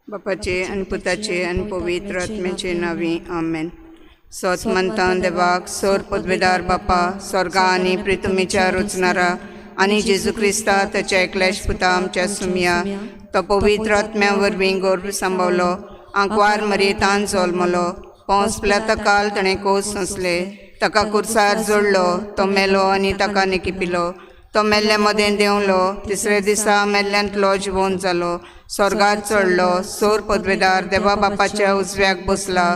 बापाचे आनी पुताचे आनी पवित्र आत्म्याचे नांवी, आमेन. सोत मनतां देवाक, सोर पदवेदार बापा, स्वर्गा आनी प्रितुमीच्या रचणारा आनी जेजू क्रिस्ता ताच्या एकल्याच पुता आमच्या सुमया, तो पवित्र आत्म्या वरवीं गर्भ सांबावलो, आंकवार मरेतान जल्मलो, पोंस काल ताणें कोस सोंसले, ताका कुर्सार जोडलो, तो मेलो आनी ताका निकिपिलो, तो मेल्ले मदें देंवलो, तिसरे दिसा मेल्ल्यांतलो जिवोन जालो, स्वर्गार चडलो, सोर पदवेदार देवा बापाच्या उजव्याक बसला,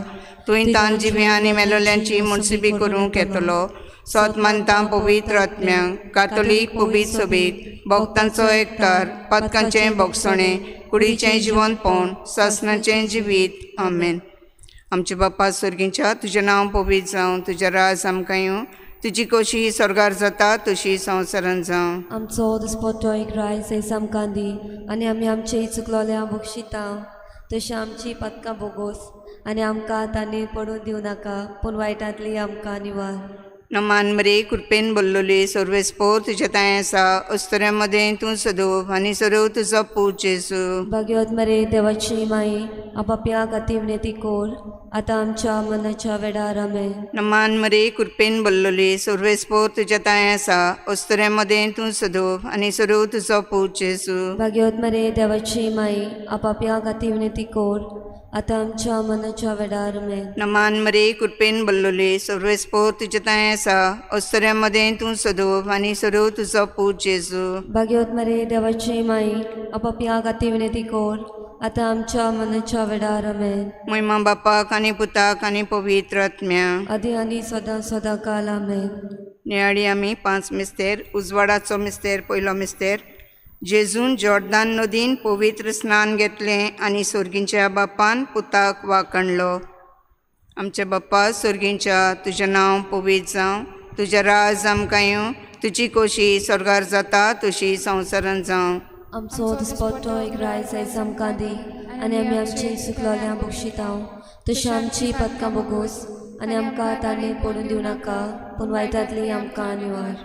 तुंय तान जिव्या आनी मेलोल्यांची मुनसिबी करूंक येतलो. सोत मानता पवित्र आत्म्यांक, कातोलीक पवित्र सोबीत भक्तांचो एकतार, पातकांचें भोगसणें, कुडीचें जिवनपण, सासणाचें जिवीत, आमेन. आमच्या बापा स्वर्गीच्या, तुजें नांव पवित्र जावं, तुजें राज आमकां येवं, तुजी कशी स्वर्गार जाता तशी संवसारान जावं. आमचो दिसपट्टो एक रायस आयज आमकां दी आनी आमी आमचे चुकलोल्या बक्षिता तशें आमची पातकां बोगोस आनी आमकां तांणी पडून दिवं नाका पूण वायटांतली आमकां निवार. नमान मरे, कृपेन बोल्लोली, सर्वेस्पोर तुज्या तांय आसा, अस्तुऱ्यां मदें तूं सदोव आनी सदोव तुजो पूत जेजू. भाग्यवत मरे देवाची माई, आपापया खातीर विनंती कोर आतां आमच्या मनाच्या वेळार, आमेन. नमान मरे, कृपेन बोल्लोली, सर्वेस्पोर तुज्या तांय आसा, अस्तुऱ्यां मदें तूं सदोव आनी सदोव तुजो पूत जेजू. भाग्यवत मरे देवाची माई, आपापया खातीर विनंती कोर आतां आमच्या मनाच्या वेळार, आमेन. नमान मरे, कृपेन बोल्लोली, सर्वेस्पोर तुज्या तांय आसा, अस्तुऱ्यां मदें तूं सदोव आनी सदोव तुजो पूत जेजू. भाग्यवत मरे देवाची माई, आपापया खातीर विनंती कोर आतां आमच्या मनाच्या वेळार, आमेन. महिमा बापाक आनी पुताक आनी पवित्र आत्म्या, आदी आनी सदां सदां काल, आमेन. नियाळी आमी पांच मिस्तेर, उजवाडाचो मिस्तेर. पयलो मिस्तेर, जेजून जॉर्दान नदीन पवित्र स्नान घेतलें आनी सोर्गींच्या बापान पुताक वाकणलो. आमच्या बाप्पा सोर्गींच्या, तुजें नांव पवित्र जावं, तुजें राज आमकां येवं, तुजी कोशी स्वर्गार जाता तशी संवसारान जावं. आमचो दिसपट्टो एक रायस आयज आमकां दी आनी आमी आमची चुकलोल्या बक्षिता तशी आमची पदकां बोगोस आनी आमकां तांणी पडून दिवं नाका पूण वायटांतली आमकां निवार.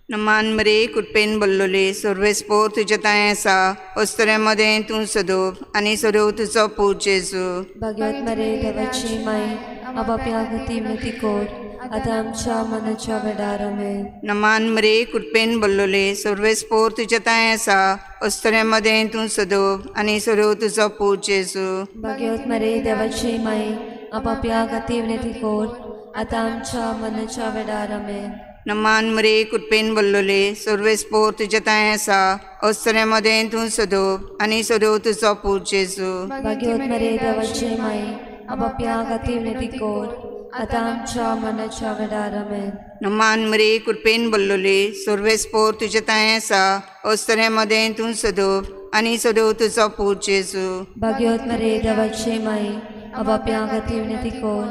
नमान मरे, कृपेन बोल्लोली, सर्वेस्पोर तुज्या तांय आसा, अस्तुऱ्यां मदें तूं सदोव आनी सदोव तुजो पूत जेजू. भाग्यवत मरे देवाची माई, आपापया खातीर विनंती कोर आतां आमच्या मनाच्या वेळार, आमेन. नमान मरे, कृपेन बोल्लोली, सर्वेस्पोर तुज्या तांय आसा, अस्तुऱ्यां मदें तूं सदोव आनी सदोव तुजो पूत जेजू. भाग्यवत मरे देवाची माई, आपापया खातीर विनंती कोर आतां आमच्या मनाच्या वेळार, आमेन. नमान मरे, कृपेन बोल्लोली, सर्वेस्पोर तुज्या तांय आसा, अस्तुऱ्यां मदें तूं सदोव आनी सदोव तुजो पूत जेजू. भाग्यवत मरे देवाची माई, आपापया खातीर विनंती कोर आतां आमच्या मनाच्या वेळार, आमेन. नमान मरे, कृपेन बोल्लोली, सर्वेस्पोर तुज्या तांय आसा, अस्तुऱ्यां मदें तूं सदोव आनी सदोव तुजो पूत जेजू. भाग्यवत मरे देवाची माई, आपापया खातीर विनंती कोर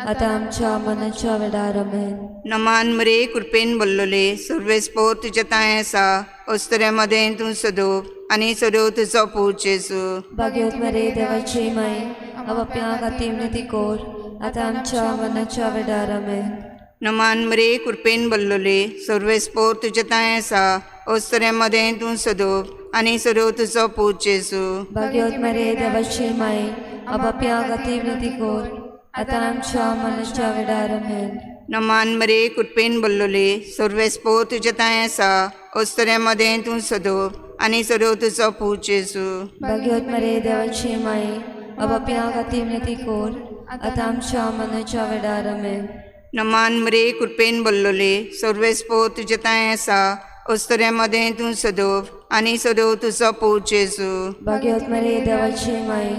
आतां आमच्या मनाच्या वेळार, आमेन. नमान मरे, कृपेन बोल्लोली, सर्वेस्पोर तुज्या तांय आसा, अस्तुऱ्यां मदें तूं सदोव आनी सदोव तुजो पूत जेजू. भाग्यवत मरे देवाची माई, आपापया खातीर विनंती कोर आतां आमच्या मनाच्या वेळार, आमेन. नमान मरे, कृपेन बोल्लोली, सर्वेस्पोर तुज्या तांय आसा, अस्तुऱ्यां मदें तूं सदोव आनी सदोव तुजो पूत जेजू. भाग्यवत मरे देवाची माई, आपापया खातीर विनंती कोर आतां आमच्या मनाच्या वेळार, आमेन. नमान मरे, कृपेन बोल्लोली, सर्वेस्पोर तुज्या तांय आसा, अस्तुऱ्यां मदें तूं सदोव आनी सदोव तुजो पूत जेजू. भाग्यवत मरे देवाची माई, आपापया खातीर विनंती कोर आतां आमच्या मनाच्या वेळार, आमेन. नमान मरे, कृपेन बोल्लोली, सर्वेस्पोर तुज्या तांय आसा, अस्तुऱ्यां मदें तूं सदोव आनी सदोव तुजो पूत जेजू. भाग्यवत मरे देवाची माई,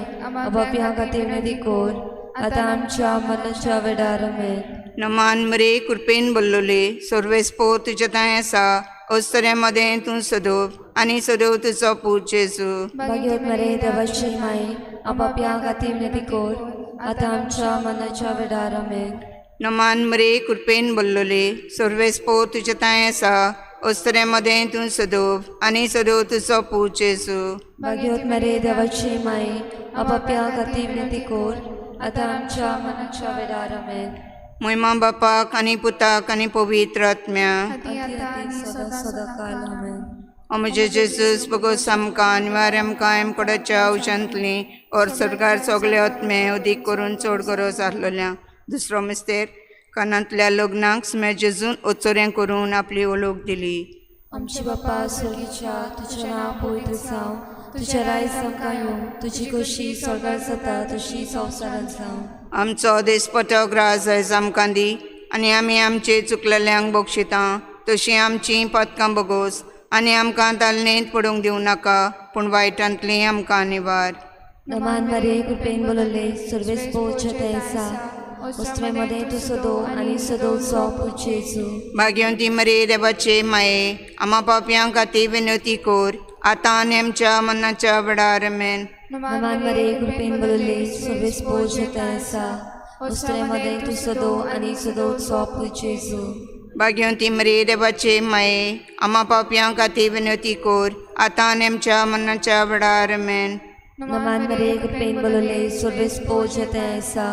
आपापया खातीर विनंती कोर आतां आमच्या मनाच्या वेळार, आमेन. नमान मरे, कृपेन बोल्लोली, सर्वेस्पोर तुज्या तांय आसा, अस्तुऱ्यां मदें तूं सदोव आनी सदोव तुजो पूत जेजू. भाग्यवत मरे देवाची माई, आपापया खातीर विनंती कोर आतां आमच्या मनाच्या वेळार, आमेन. नमान मरे, कृपेन बोल्लोली, सर्वेस्पोर तुज्या तांय आसा, अस्तुऱ्यां मदें तूं सदोव आनी सदोव तुजो पूत जेजू. भाग्यवत मरे देवाची माई, आपापया खातीर विनंती कोर आतां आमच्या मनाच्या वेळार, आमेन. महिमा बापाक आनी पुताक आनी पवित्र आत्म्या, आदी आनी सदां सदां काल, आमेन. ओ म्हजे जेजूस बगोस आमकां अनिवार्य आमकां एमकोडाच्या उशांतली और सरकार सगळे आत्मे अदीक करून चड गरज आसलेल्या. दुसरो मिस्तेर कानांतल्या लग्नाक सुमे जेजून ओचोऱ्यां करून आपली ओलोक दिली. आमचे बापा स्वर्गीच्या, तुजें नांव पवित्र जावं, तुजें रायज आमकां येवं, तुजी खोशी स्वर्गार जाता तशी संवसारांत जावं. आमचो देसपटो ग्रास आयज आमकां दी आनी आमी आमचे चुकलेल्यांक बक्षिता तशीं आमचीं पदकां बगोस आनी आमकां तालनेंत पडूंक दिवं नाका पूण वायटांतलीं आमकां निवार. नमान मरिये, कृपेन बोलले, सर्वेस पोवचे आसा, वस्त्रे मदें तूं सदो आनी सदोचो पूत जेजू. भाग्यवंती मरिये, देवाचे माये, आमा पापयां खातीर विनवती कोर आतां आनी आमच्या मनाच्या वेळार. आमेन. नमान मरिये, कृपेन बोलले, सर्वेस पोवचे आसा, वस्त्रे मदें तूं सदो आनी सदोचो पूत जेजू. भाग्यवंती मरिये, देवाचे माये, आमा पापयां खातीर विनवती कोर आतां आनी आमच्या मनाच्या वेळार. आमेन. नमान मरिये, कृपेन बोलले, सर्वेस पोवचे आसा,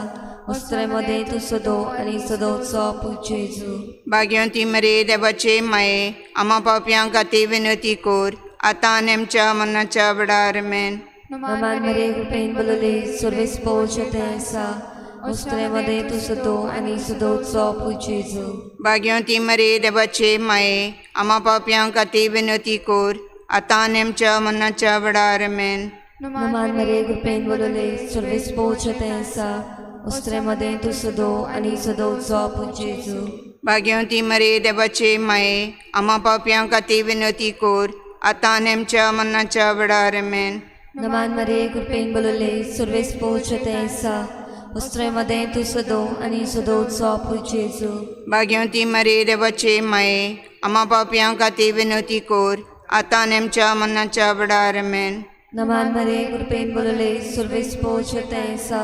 वस्त्रे मदें तूं सदो आनी सदोचो पूत जेजू. भाग्यवंती मरिये, देवाचे माये, आमा पापयां खातीर विनवती कोर आतां आनी आमच्या मनाच्या वेळार. आमेन. नमान मरिये, कृपेन बोलले, सर्वेस पोवचे आसा, वस्त्रे मदें तूं सदो आनी सदोचो पूत जेजू. भाग्यवंती मरिये, देवाचे माये, आमा पापयां खातीर विनवती कोर आतां आनी आमच्या मनाच्या वेळार. आमेन. नमान मरिये, कृपेन बोलले, सर्वेस पोवचे आसा, वस्त्रे मदें तूं सदो आनी सदोचो पूत जेजू. भाग्यवंती मरिये, देवाचे माये, आमा पापयां खातीर विनवती कोर आतां आनी आमच्या मनाच्या वेळार. आमेन. नमान मरिये, कृपेन बोलले, सर्वेस पोवचे आसा, वस्त्रे मदें तूं सदो आनी सदोचो पूत जेजू. भाग्यवंती मरिये, देवाचे माये, आमा पापयां खातीर विनवती कोर आतां आनी आमच्या मनाच्या वेळार. आमेन. नमान मरिये, कृपेन बोलले, सर्वेस पोवचे आसा,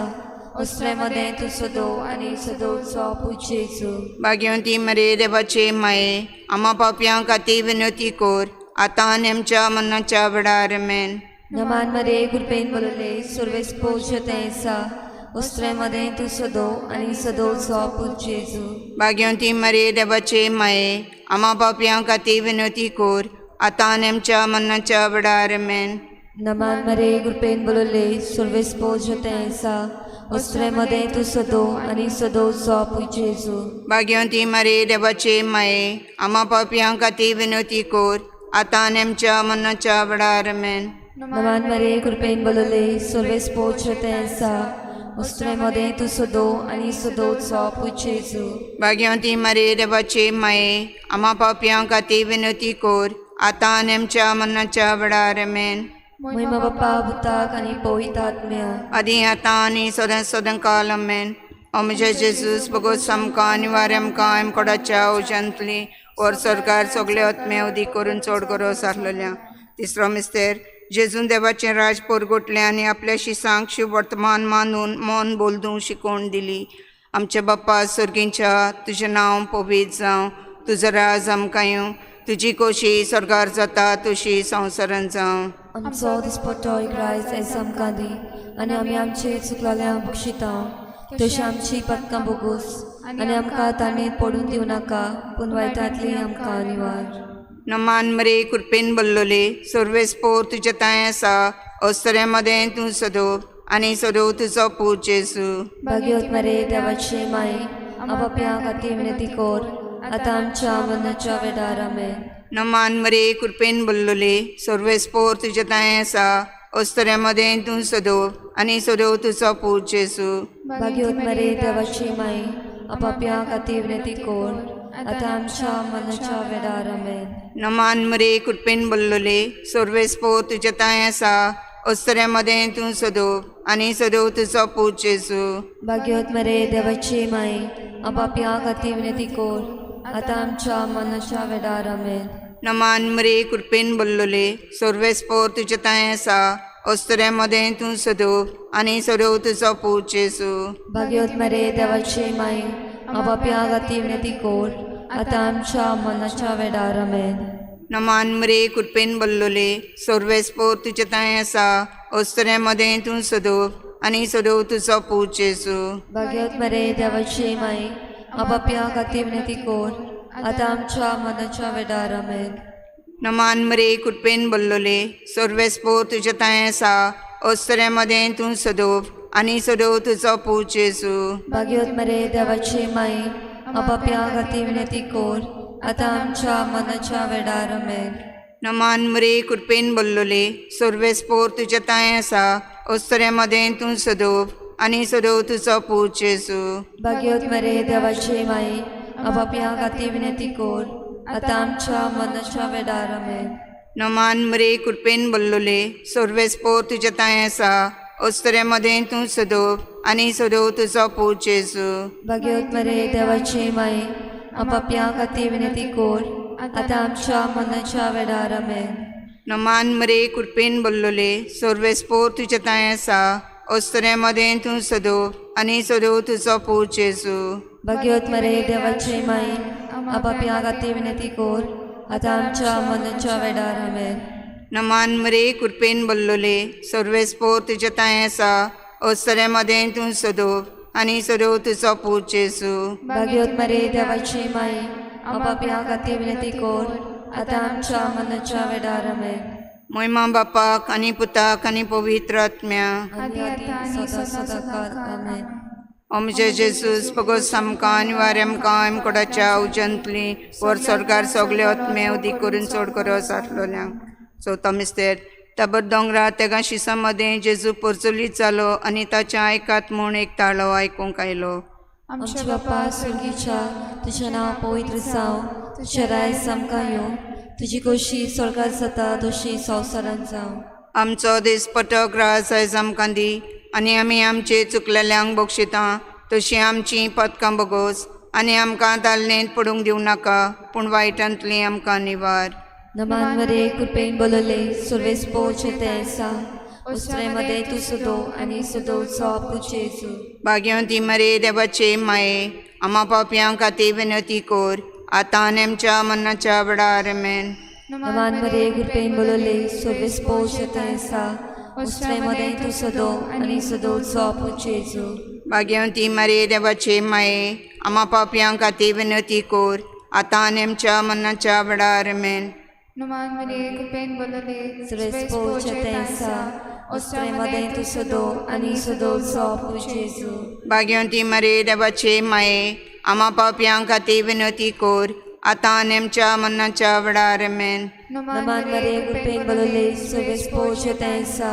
वस्त्रे मदें तूं सदो आनी सदोचो पूत जेजू. भाग्यवंती मरिये, देवाचे माये, आमा पापयां खातीर विनवती कोर आतां आनी आमच्या मनाच्या वेळार. आमेन. नमान मरिये, कृपेन बोलले, सर्वेस पोवचे आसा, वस्त्रे मदें तूं सदो आनी सदोचो पूत जेजू. भाग्यवंती मरिये, देवाचे माये, आमा पापयां खातीर विनवती कोर आतां आनी आमच्या मनाच्या वेळार. आमेन. नमान मरिये, कृपेन बोलले, सर्वेस पोवचे आसा, वस्त्रे मदें तूं सदो आनी सदोचो पूत जेजू. भाग्यवंती मरिये, देवाचे माये, आमा पापयां खातीर विनवती कोर आतां आनी आमच्या मनाच्या वेळार. आमेन. नमान मरिये, कृपेन बोलले, सर्वेस पोवचे आसा, वस्त्रे मदें तूं सदो आनी सदोचो पूत जेजू. भाग्यवंती मरिये, देवाचे माये, आमा पापयां खातीर विनवती कोर आतां आनी आमच्या मनाच्या वेळार. आमेन. महिमा बापा पुताक आनी पवित्र आत्म्या. आदी आतां आनी सदां सदां काल. आमेन. ओ म्हजे जेजूस बगोस आमकां अनिवार्य आमकां एमकोडाच्या उज्यांतली और सरकार सगळे आत्मे उदीक करून चड गरज आसलेल्या. तिसरो मिस्तेर जेजून देवाचें राज पोरगोटलें आनी आपल्या शिसांक शिव वर्तमान मानून मन बोलदूं शिकोवन दिली. आमच्या बाप्पा सर्गींच्या, तुजें नांव पवित्र जावं, तुजो राज आमकां येवं, तुजी कोशी स्वर्गार जाता तशी संवसारान जावं. आमचो दिसपट्टो ग्रायज आयज आमकां दी आनी आमी आमचे चुकलेल्या बक्षिता तशी आमची पदकां बोगूस आनी आमकां ताणें पडून दिवं नाका पूण वायटांतली आमकां निवार. नमान मरे कृपेन बल्लोले, सर्वेस पोर तुज्या तांय आसा, अस्तऱ्या मदें तूं सदो आनी सदो तुजो पूत जेजू. भाग्यवत मरे देवाचे माये, आपापया खातीर विनंती कर आतां आमच्या मरणाच्या वेळार. आमेन. नमान मरे कृपेन बल्लोले, सर्वेस पोर तुज्या तांय आसा, अस्तऱ्या मदें तूं सदो आनी सदो तुजो पूत जेजू. भाग्यवत मरे देवाचे माये, आपापया खातीर विनंती कर आतां आमच्या मरणाच्या वेळार. आमेन. नमान मरे कृपेन बल्लोले, सर्वेस पोर तुज्या तांय आसा, अस्तऱ्या मदें तूं सदो आनी सदो तुजो पूत जेजू. भाग्यवत मरे देवाचे माये, आपापया खातीर विनंती कर आतां आमच्या मरणाच्या वेळार. आमेन. नमान मरे कृपेन बल्लोले, सर्वेस पोर तुज्या तांय आसा, अस्तऱ्या मदें तूं सदो आनी सदो तुजो पूत जेजू. भाग्यवत मरे देवाचे माये, आपापया खातीर विनंती कर आतां आमच्या मरणाच्या वेळार. आमेन. नमान मरे कृपेन बल्लोले, सर्वेस पोर तुज्या तांय आसा, अस्तऱ्या मदें तूं सदो आनी सदो तुजो पूत जेजू. भाग्यवत मरे देवाचे माये, आपापया खातीर विनंती कर आतां आमच्या मरणाच्या वेळार. आमेन. नमान मरे कृपेन बोल्लोले सर्वेस्पोर तुज्या तांय आसा अस्तुऱ्यां मदें तूं सदोव आनी सदोव तुजो पूत जेजू. भाग्यवत मरे देवाची माई आपापया खातीर विनंती कोर आतां आमच्या मनाच्या वेळार. आमेन. नमान मरे कृपेन बोल्लोले सर्वेस्पोर तुज्या तांय आसा अस्तुऱ्यां मदें तूं सदोव आनी सदोव तुजो पूत जेजू. भाग्यवत मरे देवाची माई आपापया खातीर विनंती कोर आतां आमच्या मनाच्या वेळार. आमेन. नमान मरे कृपेन बोल्लोले सर्वेस्पोर तुज्या तांय आसा अस्तुऱ्यां मदें तूं सदोव आनी सदोव तुजो पूत जेजू. भाग्यवत मरे देवाची माई आपापया खातीर विनंती कोर आतां आमच्या मनाच्या वेळार. आमेन. नमान मरे कृपेन बोल्लोले सर्वेस्पोर तुज्या तांय आसा अस्तुऱ्यां मदें तूं सदोव आनी सदोव तुजो पूत जेजू. भाग्यवत मरे देवाची माई आपापया खातीर विनंती कोर आतां आमच्या मनाच्या वेळार. आमेन. नमान मरे कृपेन बोल्लोले सर्वेस्पोर तुज्या तांय आसा अस्तुऱ्यां मदें तूं सदोव आनी सदोव तुजो पूत जेजू. भाग्यवत मरे देवाची माई आपापया खातीर विनंती कोर आतां आमच्या मनाच्या वेळार. आमेन. मोयमा बापाक आनी पुताक आनी पवित्र आत्म्या. आनी आतां सदां सदां काल. आमेन. ओ म्हजे जेजूस फकत आमकां आनी वारे आमकां आमकोडाच्या उजंतली वर स्वर्गार सगळे आत्मे उदीक करून चड करो आसलोल्यांक. चवथो मिस्तेर. ताबर दोंगरा तेगा शिसां मदें जेजू परचलीत जालो आनी ताचें आयकात म्हूण एक ताळो आयकूंक आयलो. आमच्या बापा स्वर्गीच्या तुजें नांव पवित्र जावं, तुजें रायस आमकां येवं, तुजी खोशी स्वर्गात जाता तशी संवसारांत जावं. आमचो दिसपटो ग्रास आयज आमकां दी आनी आमी आमचे चुकलेल्यांक बक्षिता तशीं आमचीं पदकां बगोस आनी आमकां तालनेंत पडूंक दिवं नाका पूण वायटांतलीं आमकां निवार. नमान मरे कृपेन बोलले सुर्वेस पोवचे ते आसा उस्त्रे मदें तूं सुदो आनी सुदोवचो जेजू. भाग्यवंती मरे देवाचे माये आमा पापयां खातीर विनंती कोर आतां आनी आमच्या मनाच्या वेळार. आमेन. नमान मरे कृपेन बोलले सुर्वेस पोवचे ते आसा उस्त्रे मदें तूं सदो आनी सदोवचो जेजू. भाग्यवंती मरे देवाचे माये आमा पापयां खातीर विनंती कोर आतां आनी आमच्या मनाच्या वेळार. आमेन. नमान मरे कृपेन बोलले सुर्वेस पोवचे ते आसा उस्त्रे मदें तूं सदो आनी सदोवचो जेजू. भाग्यवंती मरे देवाचे माये आमा पापयां खातीर विनंती कोर आतां आनी आमच्या मनाच्या वेळार. आमेन. नमान मरे कृपेन बोलले सुर्वेस पोवचे ते आसा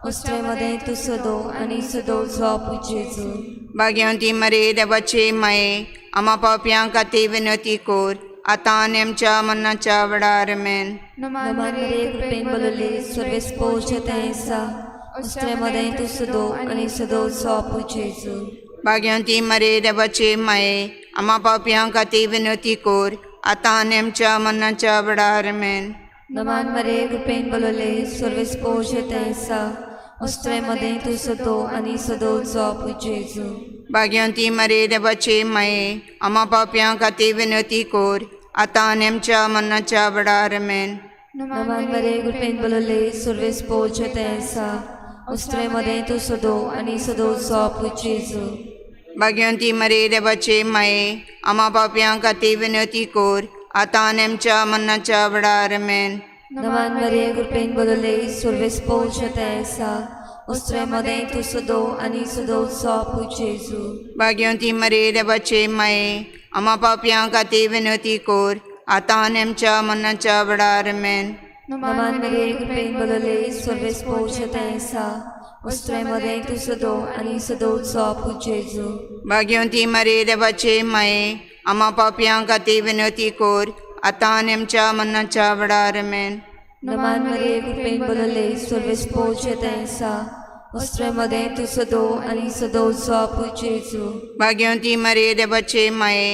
उस्त्रे मदें तूं सदो आनी सदोवचो जेजू. भाग्यवंती मरे देवाचे माये आमा पापयां खातीर विनंती कोर आतां आनी आमच्या मनाच्या वेळार. आमेन. नमान मरे कृपेन बोलले सुर्वेस पोवचे ते आसा उस्त्रे मदें तूं सदो आनी सदोवचो जेजू. भाग्यवंती मरे देवाचे माये आमा पापयां खातीर विनंती कोर आतां आनी आमच्या मनाच्या वेळार. आमेन. नमान मरे कृपेन बोलले सुर्वेस पोवचे ते आसा उस्त्रे मदें तूं सदो आनी सदोवचो जेजू. भाग्यवंती मरे देवाचे माये आमा पापयां खातीर विनंती कोर आतां आनी आमच्या मनाच्या वेळार. आमेन. नमान मरे कृपेन बोलले सुर्वेस पोवचे ते आसा उस्त्रे मदें तूं सदो आनी सदोवचो जेजू. भाग्यवंती मरे देवाचे माये आमा पापयां खातीर विनंती कोर आतां आनी आमच्या मनाच्या वेळार. आमेन. नमान मरे कृपेन बोलले सुर्वेस पोवचे ते आसा उस्त्रे मदें तूं सदो आनी सदोवचो जेजू. भाग्यवंती मरे देवाचे माये आमा पापयां खातीर विनंती कोर आतां आनी आमच्या मनाच्या वेळार. आमेन. नमान मरे कृपेन बोलले सुर्वेस पोवचे ते आसा उस्त्रे मदें तूं सदो आनी सदोवचो जेजू. भाग्यवंती मरे देवाचे माये आमा पापयां खातीर विनंती कोर आतां आनी आमच्या मनाच्या वेळार. आमेन. नमान मरे कृपेन बोलले सुर्वेस पोवचे ते आसा उस्त्रे मदें तूं सदो आनी सदोवचो जेजू. भाग्यवंती मरे देवाचे माये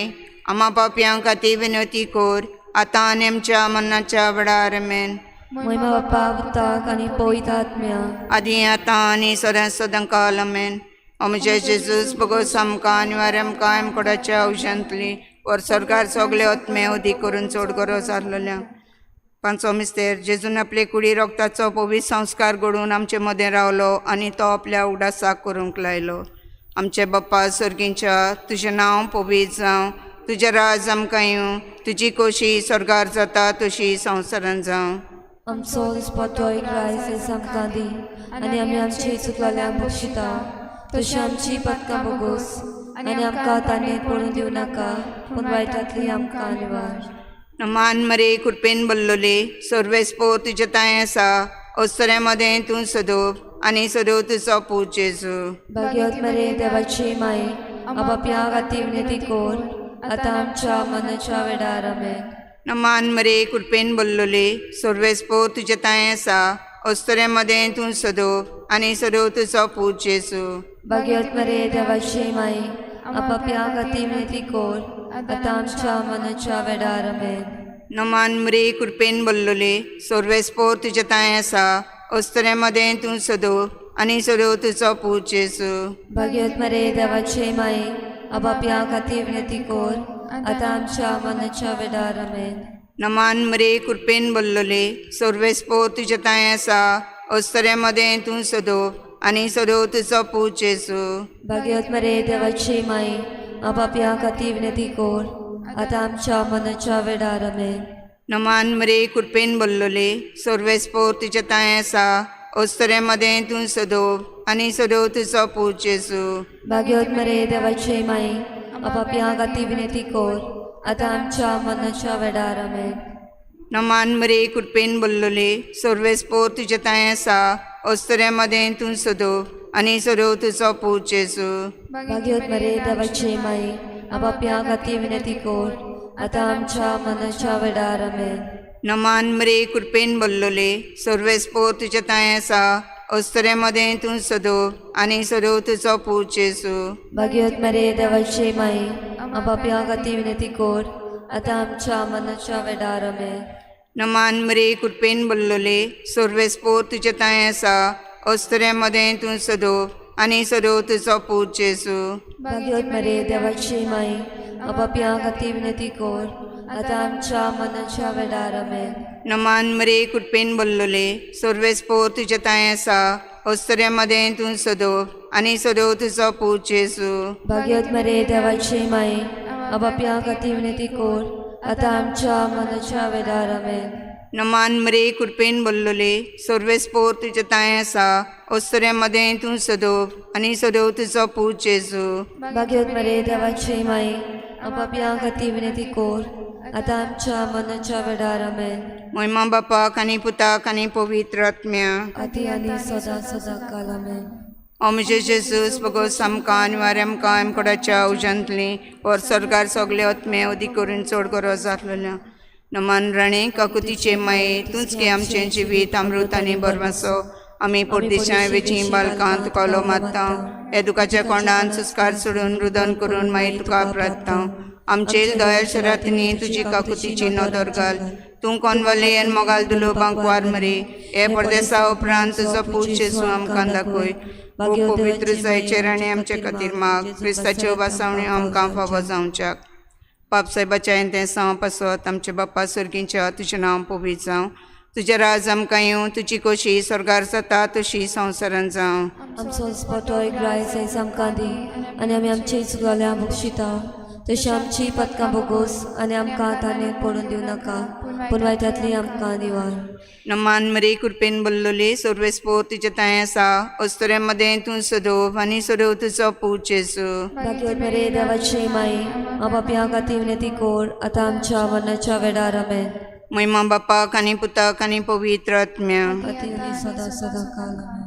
आमा पापयां खातीर विनंती कोर आतां आनी आमच्या मनाच्या वेळार. आमेन. महिमा बापा पुताक आनी पवित्र आत्म्या. आदी आतां आनी सदां सदां काल. आमेन. ओ म्हजे जेजूस बगोस आमकां आनी वारे आमकां आमकोडाच्या औशांतली वर सरकार सगळे आत्मे उदीक करून चड गरज आसलेल्यांक. पांचवो मिस्तेर. जेजून आपले कुडी रोगताचो पवित्र संस्कार घडोवन आमचे मदें रावलो आनी तो आपल्या उगडासाक करूंक लायलो. आमचे बाप्पा सर्गींच्या तुजें नांव पवित्र जावं, तुजें राज आमकां येवं, तुजी खोशी स्वर्गार जाता तशी संवसारान जावं. आमचो दिसपट्टो एक रायस आयज आमकां दी आनी आमी आमची चुकलेल्यांक बक्षिता तशी आमची पदकां बोगोस आनी आमकां ताणें पडून दिवं नाका पूण वायटांतली आमकां निवार. मान मरे कृपेन बल्लोले सर्वेस्पो तुजे तांय आसा, अस्तुऱ्यां मदें तूं सदोप आनी सदो तुजो पूत जेजू. भाग्यवत मरे देवाची माई आपापया खातीर विनंती कर आतां आमच्या मनाच्या वेळार. आमेन. मान मरे कृपेन बल्लोले सर्वेस्पो तुजे तांय आसा, अस्तुऱ्यां मदें तूं सदोप आनी सदो तुजो पूत जेजू. भाग्यवत मरे देवाची माई आपापया खातीर विनंती कर आतां आमच्या मनाच्या वेळार. आमेन. नमान मरे कृपेन बल्लोले सर्वेस्पो तुजे तांय आसा, अस्तुऱ्यां मदें तूं सदोप आनी सदो तुजो पूत जेजू. भाग्यवत मरे देवाची माई आपापया खातीर विनंती कर आतां आमच्या मनाच्या वेळार. आमेन. नमान मरे कृपेन बल्लोले सर्वेस्पो तुजे तांय आसा, अस्तुऱ्यां मदें तूं सदोप आनी सदो तुजो पूत जेजू. भाग्यवत मरे देवाची माई आपापया खातीर विनंती कर आतां आमच्या मनाच्या वेळार. आमेन. नमान मरे कृपेन बल्लोले सर्वेस्पो तुजे तांय आसा, अस्तुऱ्यां मदें तूं सदोप आनी सदो तुजो पूत जेजू. भाग्यवत मरे देवाची माई आपापया खातीर विनंती कर आतां आमच्या मनाच्या वेळार. आमेन. नमान मरे कृपेन बल्लोले सर्वेस्पो तुजे तांय आसा, अस्तुऱ्यां मदें तूं सदोप आनी सदो तुजो पूत जेजू. भाग्यवत मरे देवाची माई आपापया खातीर विनंती कर आतां आमच्या मनाच्या वेळार. आमेन. नमान मरे कृपेन बल्लोले सर्वेस्पो तुजे तांय आसा, अस्तुऱ्यां मदें तूं सदोप आनी सदो तुजो पूत जेजू. भाग्यवत मरे देवाची माई आपापया खातीर विनंती कर आतां आमच्या मनाच्या वेळार. आमेन. नमान मरे कृपेन बल्लोले सर्वेस्पो तुजे तांय आसा, अस्तुऱ्यां मदें तूं सदोप आनी सदो तुजो पूत जेजू. भाग्यवत मरे देवाची माई आपापया खातीर विनंती कर आतां आमच्या मनाच्या वेळार. आमेन. नमान मरे कृपेन बल्लोले सर्वेस्पो तुजे तांय आसा, अस्तुऱ्यां मदें तूं सदोप आनी सदो तुजो पूत जेजू. भाग्यवत मरे देवाची माई आपापया खातीर विनंती कर आतां आमच्या मनाच्या वेळार. आमेन. नमान मरे कृपेन बल्लोले सर्वेस्पो तुजे तांय आसा, अस्तुऱ्यां मदें तूं सदोप आनी सदो तुजो पूत जेजू. भाग्यवत मरे देवाची माई आपापया खातीर विनंती कर आतां आमच्या मनाच्या वेळार. आमेन. मोहिमा बापाक आनी पुताक आनी पवित्र आत्म्या आती आनी सदां सदां काल. आमेन. ओ म्हजे जेजूस बगोस आमकां आनी वारे आमकां आमकोडाच्या उज्यांतली वर सरकार सगळे आत्मे अदीक करून चड गरज जातलेल्या. नमान राणी काकुतीचे माये तूंच गे आमचें जिवीत अमृत आनी बरमासो. आमी परदेशां वेची बालकां तुका उलो मारता, हे दुखाच्या कोंडान सुस्कार सोडून रुदन करून मागीर तुका प्रार्थता. आमचेर दयाळ शरातिनी तुजी काकुतीची नदर घाल, तूं कोनवले आनी मोगाल दुलो बांकवार मरे हे परदेसा उपरांत तुजो पूत जेजू आमकां दाखय. ओ पवित्र जायचेर आनी आमचे खातीर माग, क्रिस्ताच्यो भासावण्यो आमकां फावो जावच्याक. बाप साहेबाच्या तें सांव पासत आमचे बाप्पा सर्गींच्या तुजें नांव पवित्र जावं, तुजें राज आमकां येवं, तुजी खोशी स्वर्गार जाता तशी संवसारान जावं. आमचो दिसपट्टो एक रायस आयज आमकां दी आनी आमी आमची चुकलेल्यांक बक्षिता तशी आमची पदकां बोगोस आनी आमकां ताणें पडून दिवं नाका पूण वायटांतली आमकां निवार. नमान मरे कृपेन बल्लोले सर्वेस्पो तुजें तांय आसा, अस्तुऱ्यां मदें तूं सदोप आनी सदो तुजो पूत जेजू. भाग्यवत मरे देवाची माई आपापया खातीर विनंती कर आतां आमच्या मरणाच्या वेळार. आमेन. महिमा बापाक आनी पुताक आनी पवित्र आत्म्या आती आनी सदां सदां काल. आमेन.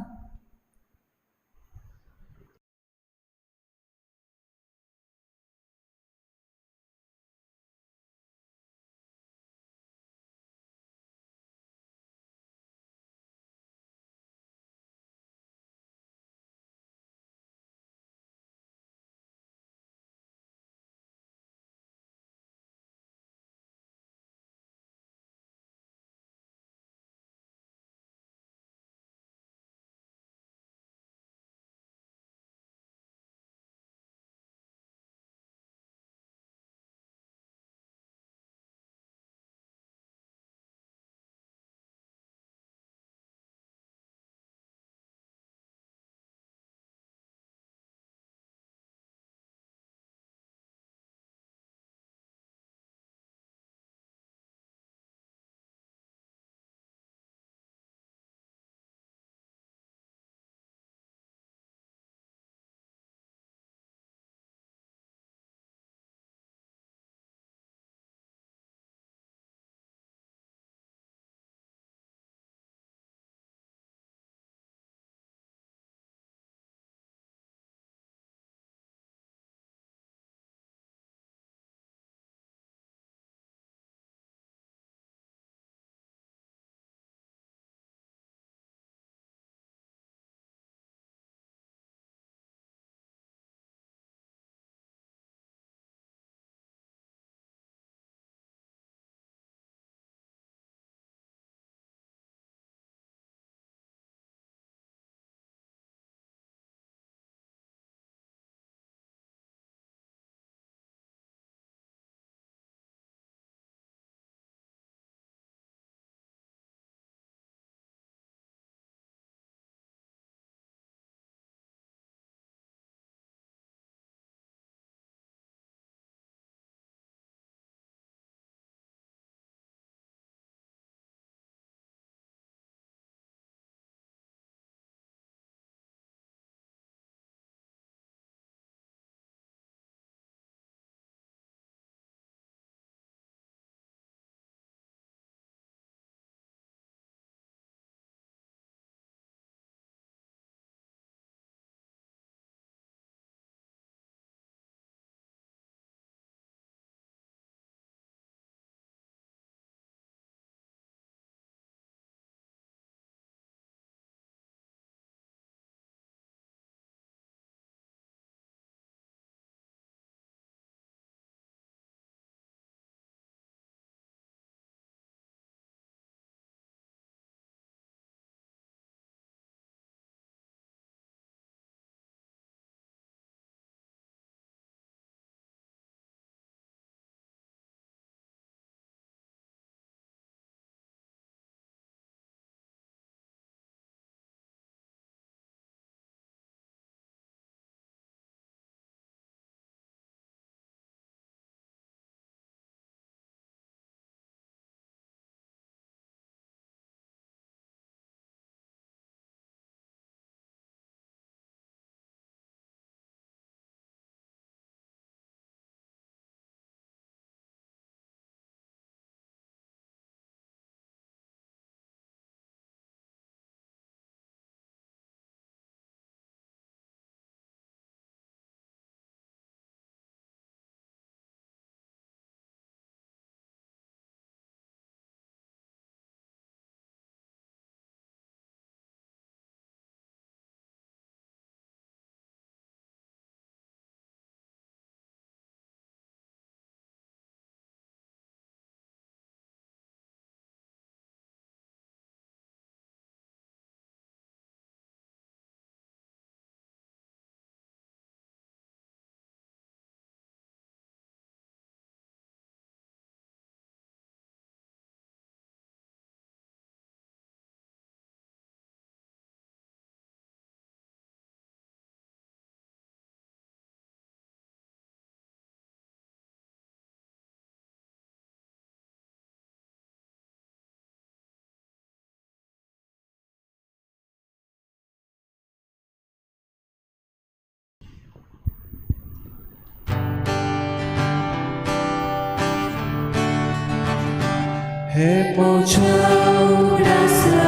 हे पोच्या उगडासा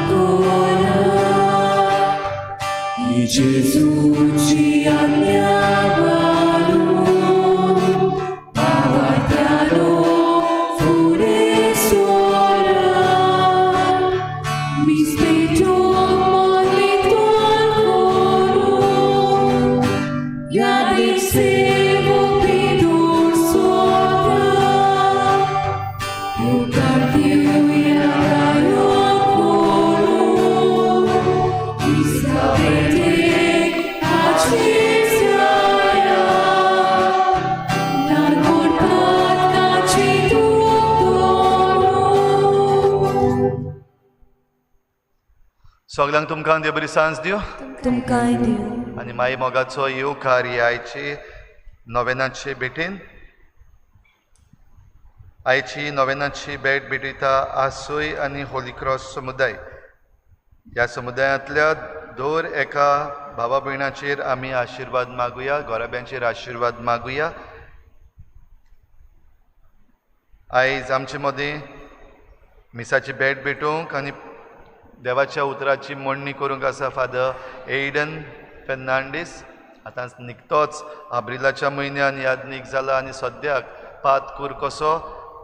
कोरा ही जेजूची आज्ञा मानून भावार्थ्यानो फुडें सोरा मीस पेटोवन मन वितळ करून यादीक सेवपी दूर सोरा येवकार दिवया गायो करून मिसा भेटेक हाजीर जाया नागोर पातकाची दूख दवरून. सगल्यांक तुमकां देव बरी सांज दिवं. तुमकांय दिवं. आनी माई मोगाचो येवकार ही आयची नोवेनाचे भेटेन. आयची नोवेनाची भेट भेटयता आसोय आनी होली क्रॉस समुदाय. ह्या समुदायांतल्या दर एका भावा भयणाचेर आमी आशिर्वाद मागुया, घराब्यांचेर आशिर्वाद मागुया. आयज आमचे मदीं मिसाची भेट भेटोवंक आनी देवाच्या उतराची मांडणी करूंक आसा फादर एडन फेर्नांडीस. आतां निकतोच आब्रिलाच्या म्हयन्यान यादनीक जाला आनी सद्याक पात कूर कसो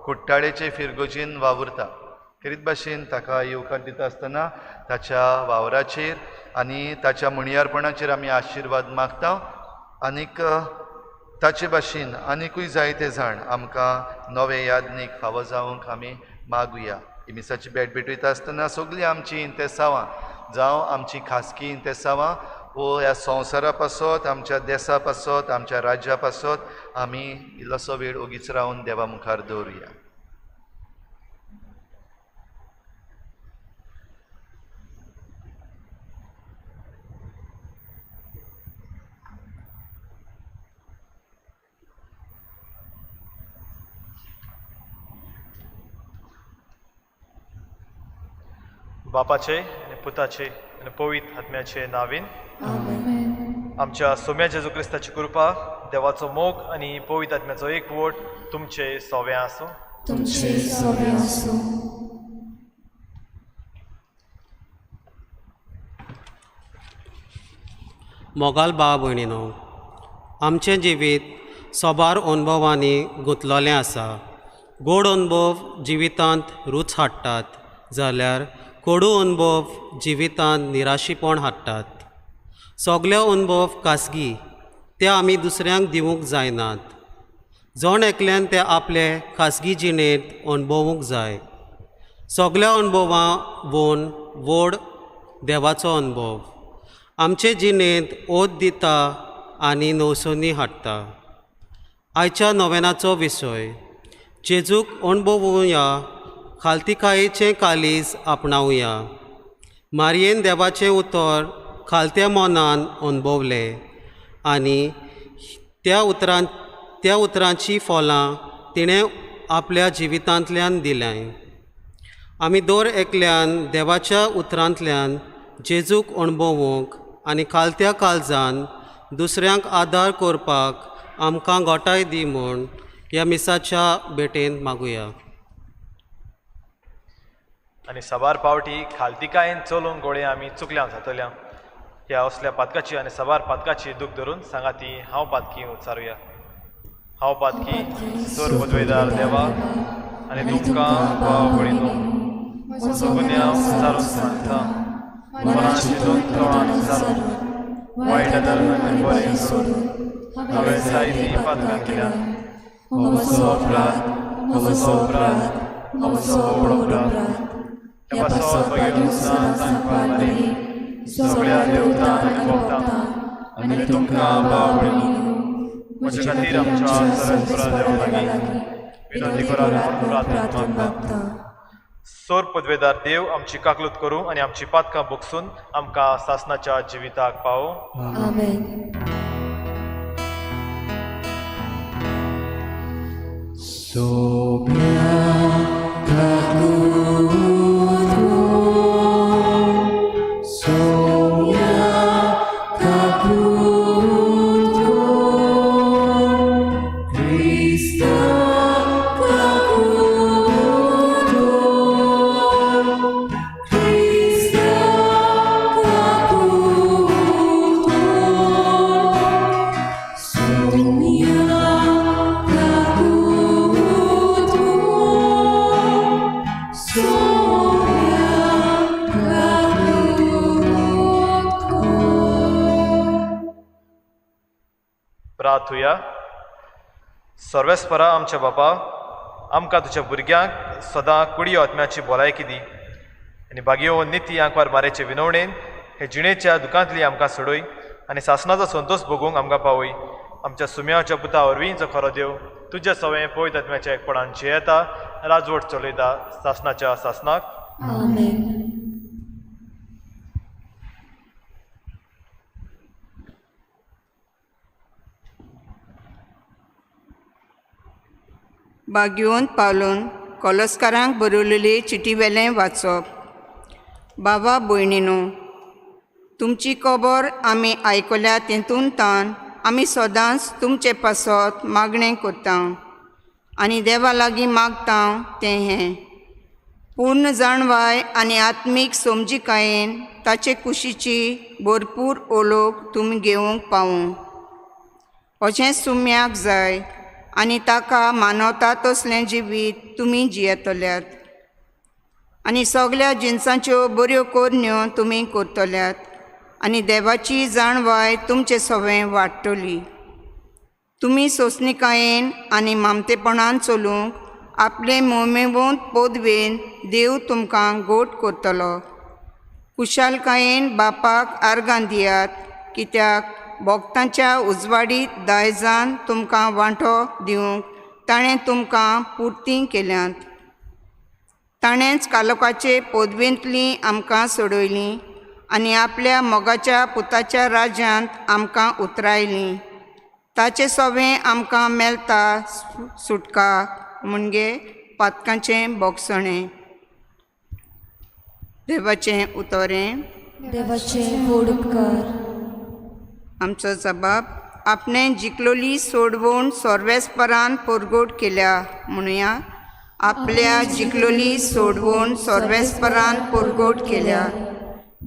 कुट्टाळेचे फिरगोजीन वावुरता. खेरीत भाशेन ताका येवकार दिता आसतना ताच्या वावराचेर आनी ताच्या म्हणयारपणाचेर आमी आशिर्वाद मागता. आनीक ताचे भाशेन आनिकूय जायते जाण आमकां नवे यादनीक फावो जावंक आमी मागुया. ही मिसाची भेट भेटयता आसतना सगळीं आमचीं इंतेसांवां जावं आमची खासगी इंतेसांवां वो ह्या संवसारा पासत, आमच्या देसा पासत, आमच्या राज्या पासत आमी इल्लोसो वेळ ओगीच रावन देवा मुखार दवरुया. बापाचे आनी पुताचे आनी पवित्र आत्म्याचे नावीन. आमेन. आमच्या सोम्या जेजू क्रिस्ताची कृपा, देवाचो मोग आनी पवित्र आत्म्याचो एकवट तुमचे सोवे आसूं. तुमचे सोवे आसूं. मोगाल भाव भयणीनो, आमचें जिवीत सोबार अणभवांनी गुंतलेलें आसा. गोड अणभव जिवितांत रूच हाडटात जाल्यार कोडू अणभव जिवितांत निराशीपण हाडटात. सगळे अणभव खासगी, ते आमी दुसऱ्यांक दिवंक जायनात. जण एकल्यान ते आपले खासगी जिणेंत अणभवूंक जाय. सगळ्या अणभवां वोन व्हड देवाचो अणभव आमचे जिणेंत ओत दिता आनी नवसोनी हाडटा. आयच्या नोवेनाचो विशय जेजूक अणभवुया, खालतीकायेचें कालीज आपणावया. मारयेन देवाचें उतर खालत्या मनान अणभवलें आनी त्या उतरांची फलां तिणें आपल्या जिवितांतल्यान दिल्याय. आमी दर एकल्यान देवाच्या उतरांतल्यान जेजूक अणभवूंक आनी खालत्या काळजान दुसऱ्यांक आदार करपाक आमकां गोटाय दी म्हूण ह्या मिसाच्या भेटेन मागुया. आनी साबार पावटी खालतिकायेन चलूंक गोडे आमी चुकल्या जातल्या. ह्या असल्या पातकाची आनी साबार पातकाची दूख धरून सांगा ती हांव पातकी उच्चारुया. हांव पातकी सोर पदवेदार देवा आनी तुमकां भाव भयणीनो म्हजो गुन्यांव उच्चारून सांगता. मनान चिंतून तोंडान उच्चारून वायट धर्म आनी बरें सोडून हांवें जायतीं पातकां केल्यात. म्हजो अपराध, म्हजो अपराध, म्हजो व्हड अपराध. ह्या पासत मागीर सांगपाक सगळ्या देवतांक आनी भक्तांक आनी तुमकां भाव भयणीनो म्हजे खातीर आमच्या सरस्परा देवा लागीं विनंती करात म्हूण प्रार्थना मागता. सोर पदवेदार देव आमची काकलूत करूं आनी आमची पातकां बोगसून आमकां सासनाच्या जिविताक पावो. आमेन. सोम्या काकलूत कोर, सोम्या काकलूत कोर, क्रिस्ता काकलूत कोर. प्रार्थुया. सर्वेस्परा आमच्या बापा, आमकां तुज्या भुरग्यांक सदां कुडी आत्म्याची भलायकी दी आनी भागयो निती आंकवार मारेचे विनवणेन हे जिणेच्या दुकांतली आमकां सोडय आनी सासणाचो संतोश भोगूंक आमकां पावय. आमच्या सुम्याच्या पुता वरवीं जो खरो देव तुज्या सवंय पवित्र आत्म्याच्या एकपणान जियेता, राजवट चलयता सासणाच्या सासणाक. आमेन. बागयोन पावलून कोलस्कारांक बरयलेली चिटीवेलें वाचप. बाबा भयणीनो, तुमची खबर आमी आयकल्या तेतून तान आमी सदांच तुमचे पासत मागणें करता आनी देवा लागीं मागता तें हें पूर्ण जाणवाय आनी आत्मीक समजिकायेन ताचे कुशीची भरपूर ओलोक तुमी घेवंक पावूं अशें सुम्याक जाय आनी ताका मानवता तसलें जिवीत तुमी जियेतल्यात आनी सगल्या जिनसांच्यो बऱ्यो करण्यो तुमी करतल्यात आनी देवाची जाणवाय तुमचे सवें वाडटली. तुमी सोंसणिकायेन आनी मामतेपणान चलूंक आपले मोमेवंत पदवेन देव तुमकां गोट करतलो. कुशालकायेन बापाक आर्गां दियात, कित्याक भोक्तांच्या उजवाडीत दायजान तुमकां वांटो दिवंक ताणें तुमकां पुर्ती केल्यांत. ताणेंच कालोकाचे पदवेंतलीं आमकां सोडयलीं आनी आपल्या मोगाच्या पुताच्या राज्यांत आमकां उतरायलीं. ताचे सवें आमकां मेळटा सुटका म्हणजे पातकांचें बोगसणें. देवाचें उतरें. देवाचे व्हड उपकार. आमचो जबाब आपणें जिखलोली सोडवण सर्वेस्परान परगोट केल्या म्हणुया. आपल्या जिखलोली सोडवण सर्वेस्परान परगोट केल्या.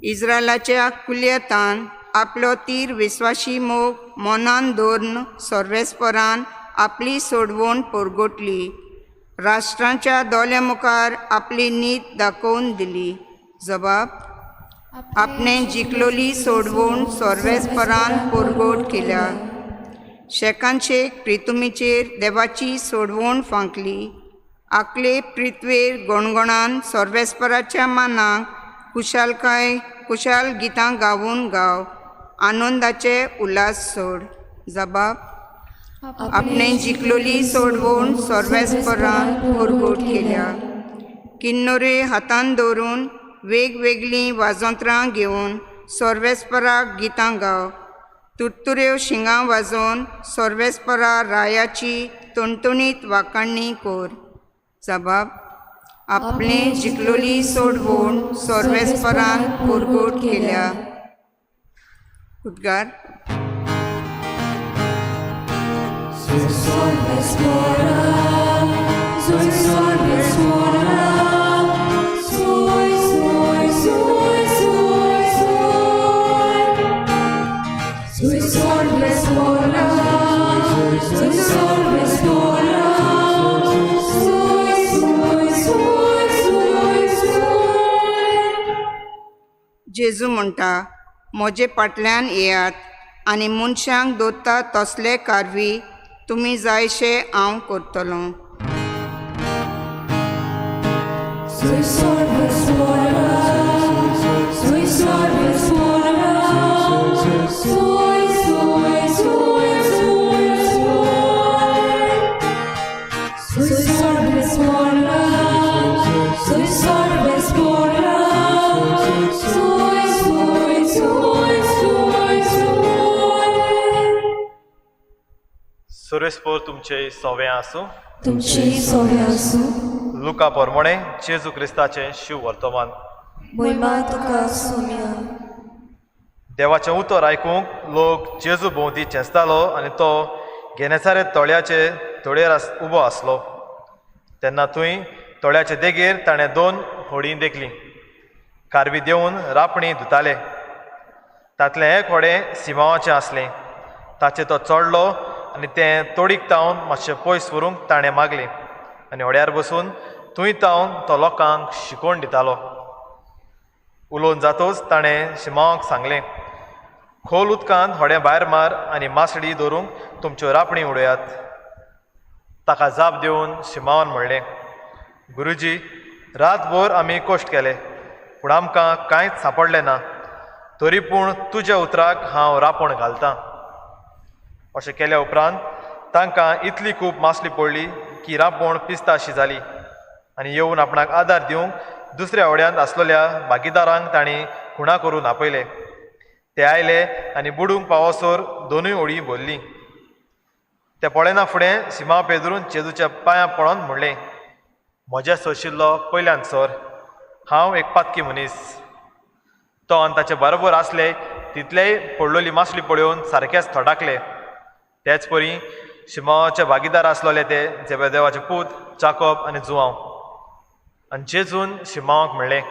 इस्रायलाच्या कुल्यतान आपलो तीर विस्वाशी मोग मनान दवरून सर्वेस्परान आपली सोडवण परगोटली. राष्ट्रांच्या दोल्या मुखार आपली नीत दाखोवन दिली. जबाब आपणें जिखलोली सोडवण सर्वेस्परान परगोट केल्या. शेकानशेक प्रितुमीचेर देवाची सोडवण फांकली. आकले प्रितवेर गणगणान सर्वेस्पराच्या मानाक कुशालकाय कुशाल गितां गावून गाव आनंदाचे उल्हास सोड. जबाब आपणें जिखलोली सोडवण सर्वेस्परान परगोट केल्या. किन्नोरे हातान दवरून वेगवेगळीं वाजंत्रां घेवन सर्वेस्पराक गितां गाव. तुरतुऱ्यो शिंगां वाजोवन सर्वेस्परा रायाची तणतणीत वाखाणणी कर. जबाब आपणें जिखलोली सोडवण सर्वेस्परान परगोट केल्या. उद्गार. जेजू म्हणटा, म्हजे फाटल्यान येयात आनी मनशांक दवरता तसले कारवी तुमी जायशे हांव करतलो. सुरेशपूर तुमचे सोवे आसूं. तुमचे सोवे आसूं. लुका पोरमोणे जेजू क्रिस्ताचें शिव वर्तमान. मोहिमा तुका सोम्या. देवाचें उतर आयकूंक लोक जेजू भोंवती चेंचतालो आनी तो घेनेसारे तळ्याचे तोडयेर उबो आसलो. तेन्ना थंय तळ्याचे देगेर ताणें दोन होडीं देखलीं. कारवी देंवून रापणी धुताले. तांतलें एक होडें सिमांवाचें आसलें. ताचेर तो चडलो आनी तें तोडीक तावन मातशें पयस व्हरूंक ताणें मागलें आनी होड्यार बसून थंय तावन तो लोकांक शिकोवन दितालो. उलोवन जातूच ताणें शिमांवाक सांगलें, खोल उदकांत होडें भायर मार आनी मासडी धरूंक तुमच्यो रापणी उडयात. ताका जाप दिवन शिमावान म्हणलें, गुरुजी, रातभर आमी कश्ट केले पूण आमकां कांयच सांपडलें ना, तरी पूण तुज्या उतराक हांव रापण घालतां. अशें केल्या उपरांत तांकां इतली खूब मासली पडली की रांपोण पिस्ता अशी जाली आनी येवन आपणाक आदार दिवंक दुसऱ्या होड्यांत आसलेल्या भागीदारांक तांणी खुणा करून आपयले. ते आयले आनी बुडूंक पावसर दोनूय होडी भरली. ते पळयना फुडें सिमांव पेदरून जेजूच्या पांयां पळोवन म्हणलें, म्हज्या सोशिल्लो पयल्यान सर, हांव एक पातकी मनीस. तो आनी ताचे बरोबर आसले तितलेय पडलोली मासली पळोवन सारकेच थोडाकले. तेच परी शिमावाचे भागीदार आसलेले ते जेबेदेवाचे पूत जाकोब आनी जुवांव. आनी जेजून शिमावाक म्हणलें,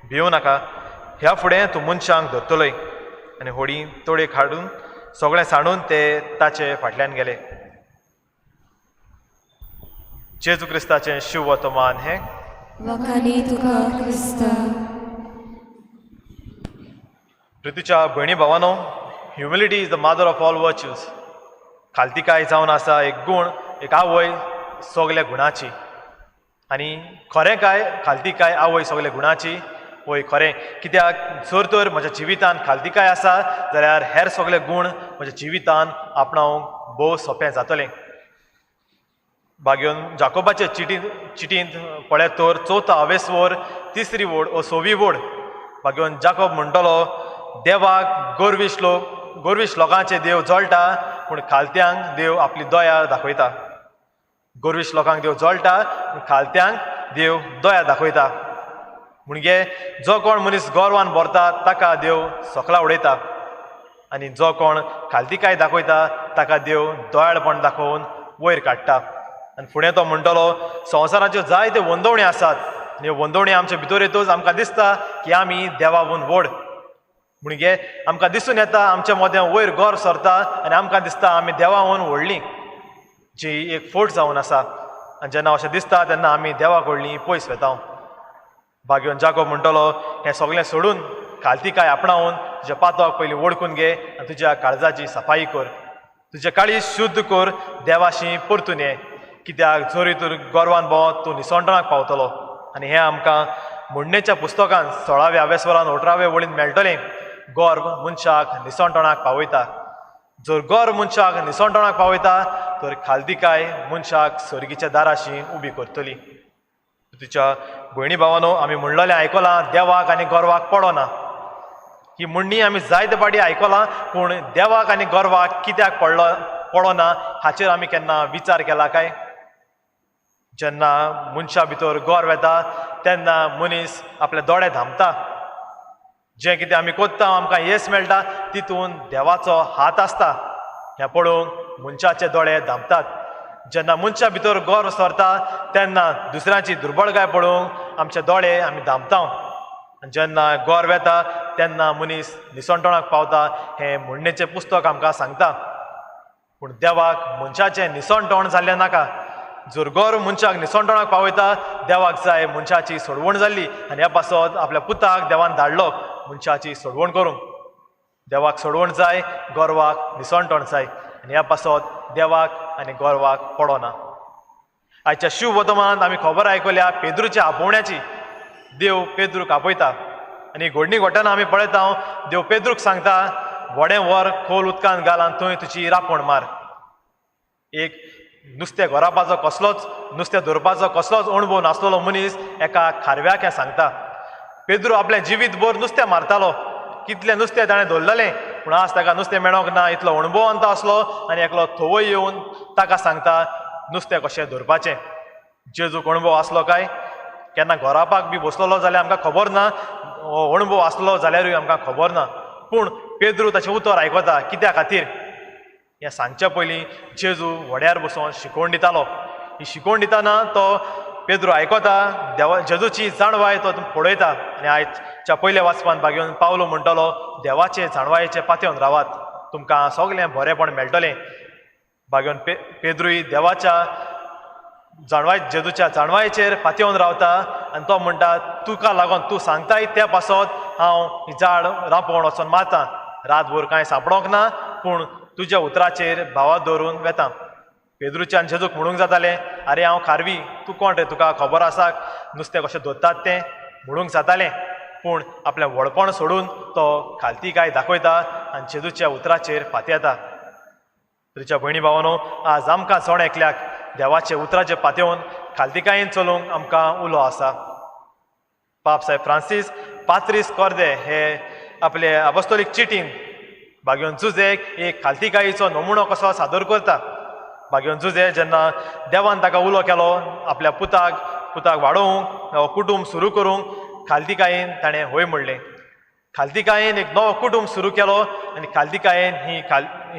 भिवं नाका, ह्या फुडें तूं मनशांक धरतलोय. आनी होडी तोडेक हाडून सगळें सांडून ते ताचे फाटल्यान गेले. जेजू क्रिस्ताचें शिववर्तमान हें. वाखाणी तुका क्रिस्ता. पृथ्वीच्या भयणी भावानो, humility is the mother of all virtues. खालतीकाय जावन आसा एक गूण, एक आवय सगल्या गुणाची. आनी खरें काय खालतीकाय आवय सगल्या गुणाची? वय खरें. कित्याक जर तर म्हज्या जिवितान खालतीकाय आसा जाल्यार हेर सगळे गूण म्हज्या जिवितान आपणावंक भोव सोंपें जातलें. भाग्योन जाकोबाचे चिटींत पळयत तर चवथो हावेसवर तिसरी वोड ओ सवी वोड भाग्योन जाकोब म्हणटलो, देवाक गोरवीश लोक, गोरवीश लोकांचे देव जळटा पूण खालत्यांक देव आपली दया दाखयता. गोरवीश लोकांक देव जळटा पूण खालत्यांक देव दया दाखयता. म्हणजे जो कोण मनीस गोरवान भरता ताका देव सकला उडयता आनी जो कोण खालतीकाय दाखयता ताका देव दयाळपण दाखोवन वयर काडटा. आनी फुडें तो म्हणटलो, संवसाराच्यो जायत्यो वंदवण्यो आसात आनी ह्यो वंदवण्यो आमचे भितर येतूच आमकां दिसता की आमी देवावून व्हड. म्हणजे आमकां दिसून येता आमच्या मदें वयर गोर सरता आनी आमकां दिसता आमी देवावून व्हडलीं, जी एक फोट जावन आसा. आनी जेन्ना अशें दिसता तेन्ना आमी देवा कडलीं पयस वेता. भाग्योन जाकोब म्हणटलो, हें सगळें सोडून खालतीकाय आपणावन तुज्या पातक पयलीं वळखून घे आनी तुज्या काळजाची सफाई कर, तुजें काळीज शुद्ध कर, देवाशी परतून ये. कित्याक जरी तूं गोरवान भोंवत तूं निसणटणाक पावतलो. आनी हें आमकां म्हणणेच्या पुस्तकान 16व्या हावेसवरान 18व्या वळीन मेळटलें. गर्व मनशाक निसणटणाक पावयता. जर गर्व मनशाक निसणटणाक पावयता तर खालतीकाय मनशाक सर्गीच्या दाराशी उबी करतली. तुज्या भयणी भावानो, आमी म्हणलेलें आयकलां, देवाक आनी गोरवाक पडना. ही म्हणणी आमी जायते फावटी आयकलां, पूण देवाक आनी गोरवाक कित्याक पडना हाचेर आमी केन्ना विचार केला काय? जेन्ना मनशा भितर गोर वेता तेन्ना मनीस आपले दोळे धांपता. जें कितें आमी कोत्ता आमकां येस मेळटा तितून देवाचो हात आसता. हें पळोवंक मनशाचे दोळे धांपतात. जेन्ना मनशा भितर गोर सरता तेन्ना दुसऱ्यांची दुर्बळकाय पळोवंक आमचे दोळे आमी धांपता. आनी जेन्ना गोर वेता तेन्ना मनीस निसणटणाक पावता हें म्हणणेचें पुस्तक आमकां सांगता. पूण देवाक मनशाचें निसणटण जाल्लें नाका. जर गोर मनशाक निसणटणाक पावयता, देवाक जाय मनशाची सोडवण जाल्ली आनी ह्या पासत आपल्या पुताक देवान धाडलो मनशाची सोडवण करूंक. देवाक सोडवण जाय, गोरवाक निसणटण जाय आनी ह्या पासत देवाक आनी गोरवाक पडना. आयच्या शिव वर्तमानांत आमी खबर आयकल्या पेद्रूच्या आपोवण्याची. देव पेद्रूक आपयता आनी घडणी घडटना आमी पळयता देव पेद्रूक सांगता, व्हडें व्हर, खोल उदकांत घाल आनी थंय तुजी रांपोण मार. एक नुस्तें गोरापाचो कसलोच, नुस्तें धरपाचो कसलोच अणभव नासलेलो मनीस एका खारव्याक हें सांगता. पेद्रू आपलें जिवीत भर नुस्तें मारतालो, कितलें नुस्तें ताणें धरलेलें, पूण आज ताका नुस्तें मेळोंक ना इतलो अणभवंत आसलो आनी एकलो थवय येवन ताका सांगता नुस्तें कशें धरपाचें. जेजूक अणभव आसलो काय? केन्ना गोरापाक बी बसलेलो जाल्यार आमकां खबर ना, अणभव आसलो जाल्यारूय आमकां खबर ना. पूण पेद्रू ताचें उतर आयकता. कित्या खातीर? हें सांगच्या पयलीं जेजू व्हड्यार बसोन शिकवण दितालो. ही शिकवण दितना तो पेद्रू आयकता, देवा जेजूची जाणवाय तो पळयता. आनी आयच्या पयल्या वाचपान भागेवन पावलो म्हणटलो, देवाचे जाणवायेचे पातयेवन रावात, तुमकां सगळें बरेंपण मेळटलें. भागेवन पेद्रूय देवाच्या जाणवाय, जेजूच्या जाणवायेचेर पातयेवन रावता आनी तो म्हणटा, तुका लागून तूं सांगताय त्या पासत हांव ही जाळ रांपोण वचोन मारता. रातभर कांय सांपडोंक ना, पूण तुज्या उतराचेर भावा दवरून वेता. पेद्रूच्यान जेजूक म्हणूंक जातालें, आरे हांव खारवी, तूं कोण रे, तुका खबर आसा नुस्तें कशें धरतात तें, म्हणूंक जातालें. पूण आपलें व्हडपण सोडून तो खालतीकाय दाखयता आनी जेजूच्या उतराचेर पातयेता. तुज्या भयणी भावानो, आज आमकां जण एकल्याक देवाचे उतराचेर पातयेवन खालतीकायेन चलूंक आमकां उलो आसा. पाप साहेब फ्रांसीस पात्रीस कोर्दे हे आपले अपोस्तोलीक चिटीन बागेवन जुजेक एक खालतीकायेचो नमुनो कसो सादर करता. बागेवन जुजे जेन्ना देवान ताका उलो केलो आपल्या पुताक वाडोवंक, कुटूंब सुरू करूंक, खालतीकायेन ताणें हय म्हणलें. खालतीकायेन एक नवो कुटूंब सुरू केलो आनी खालतीकायेन ही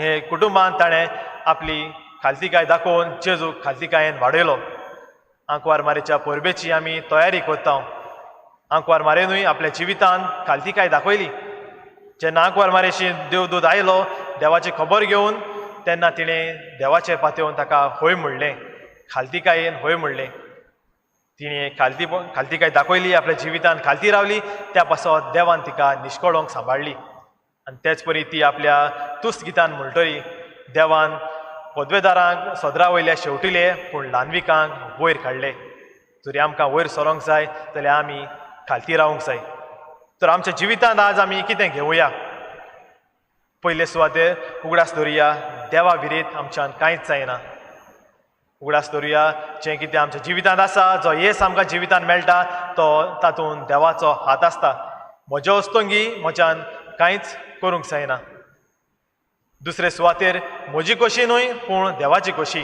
हे कुटुंबान ताणें आपली खालतीकाय दाखोवन जेजूक खालतीकायेन वाडयलो. आंकवार मारेच्या परबेची आमी तयारी करता. आंकवार मारेनूय आपल्या जिवितान खालतीकाय दाखयली. जेन्ना आंकवार मारेशी देवदूत आयलो देवाची खबर घेवन, तेन्ना तिणें देवाचेर पातयेवन ताका हय म्हणलें, खालतीकायेन हय म्हणलें. तिणें खालतीकाय दाखयली, आपल्या जिवितान खालती रावली, त्या पासत देवान तिका निश्कळोंक सांबाळ्ळी. आनी तेच परी ती आपल्या तुस्त गितान म्हणटली, देवान पदवेदारांक सदरा वयल्या शेवटिले पूण ल्हानविकांक वयर काडले. जरी आमकां वयर सरोंक जाय जाल्यार आमी खालती रावंक जाय. तर आमच्या जिवितांत आज आमी कितें घेवया? पयले सुवातेर उगडास दवरुया, देवा विरीत आमच्यान कांयच जायना. उगडास दवरुया जें कितें आमच्या जिवितांत आसा, जो येस आमकां जिवितांत मेळटा तो तातूंत देवाचो हात आसता. म्हज्या वस्तुंगी म्हज्यान कांयच करूंक जायना. दुसरे सुवातेर म्हजी खोशी न्हय पूण देवाची खोशी.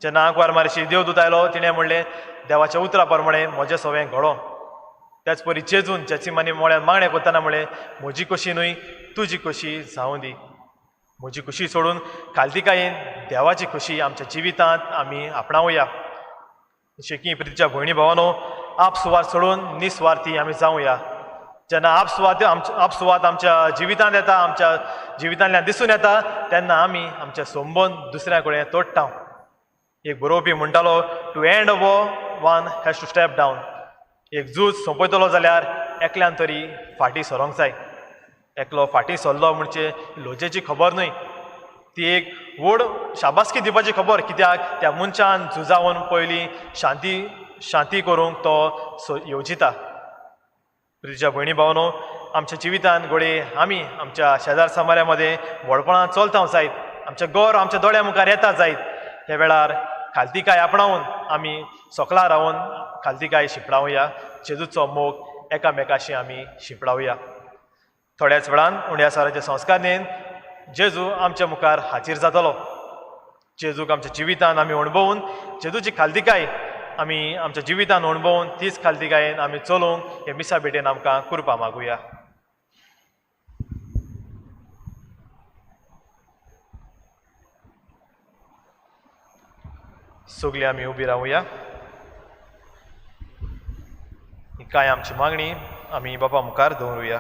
जेन्ना आंकवार मारशी देवदूत आयलो तिणें म्हणलें, देवाच्या उतरा प्रमाणें म्हजें सवें घडो. त्याच परी जेजून जेसिमानी मोळ्यान मागणें करतना म्हणलें, म्हजी खोशी न्हय तुजी खोशी जावं दी. म्हजी खोशी सोडून खालतीकायेन देवाची खोशी आमच्या जिवितांत आमी आपणावया. शेकी प्रितीच्या भयणी भावानो, आपसुवार्थ सोडून निस्वार्थी आमी जावया. जेन्ना आपसुवार्थ आमच्या जिवितांत येता, आमच्या जिवितांतल्यान दिसून येता, तेन्ना आमी आमचे संबंद दुसऱ्या कडेन तोडटा. एक बरोवपी म्हणटालो, to end a war one has to step down. एक झूज सोंपयतलो जाल्यार एकल्यान तरी फाटीं सरोंक जाय. एकलो फाटीं सरलो म्हणजे लजेची खबर न्हय, ती एक व्हड शाबासकी दिवपाची खबर. कित्याक त्या मनशान झुजावन पयलीं शांती करूंक तो येवजिता. प्रितीच्या भयणी भावनो, आमच्या जिवितांत घडये आमी आमच्या शेजार समाऱ्या मदें व्हडपणान चलता जायत, आमचें गोर आमच्या दोळ्या मुखार येता जायत, ह्या वेळार खालतीकाय आपणावन आमी सोकला रावन खालतीकाय शिंपडावया. जेजूचो मोग एकामेकाशी आमी शिंपडावया. थोड्याच वेळान उण्या साराच्या संस्कार नेन जेजू आमच्या मुखार हाजीर जातलो. जेजूक आमच्या जिवितान आमी अणभवून जेजूची खालतीकाय आमी आमच्या जिवितान अणभवून तीच खालतीकायेन आमी चलोवंक हे मिसा भेटेन आमकां कृपा मागुया. सगळीं आमी उबी रावया. कांय आमची मागणी आमी बापा मुखार दवरुया.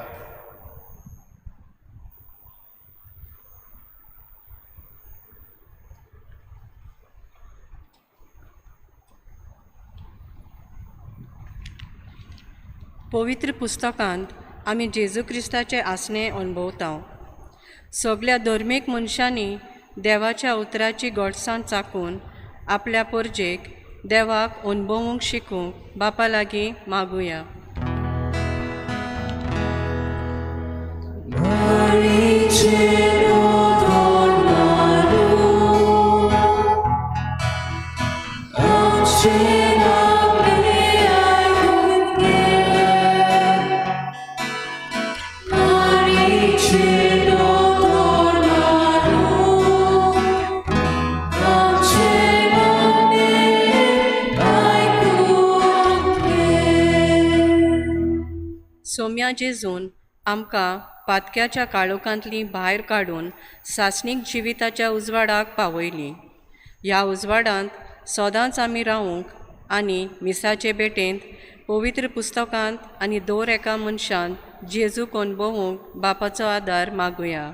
पवित्र पुस्तकांत आमी जेजू क्रिस्ताचे आसणे अणभवता. सगल्या धर्मीक मनशांनी देवाच्या उतराची गोडसाण चाकून आपल्या परजेक देवाक अणभवूंक शिकूंक बापा लागीं मागुया. सोम्या जेजून आमकां पातक्याच्या काळोखांतली भायर काडून सासणीक जिविताच्या उजवाडाक पावयली. ह्या उजवाडांत सदांच आमी रावूंक आनी मिसाचे भेटेंत पवित्र पुस्तकांत आनी दर एका मनशान जेजूक अणभवूंक बापाचो आदार मागुया.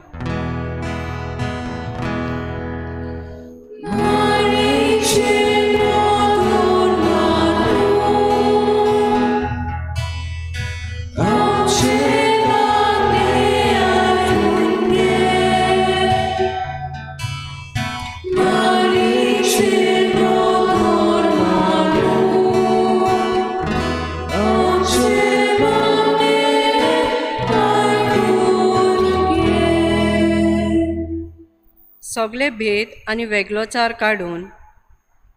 सगळे भेद आनी वेगळोचार काडून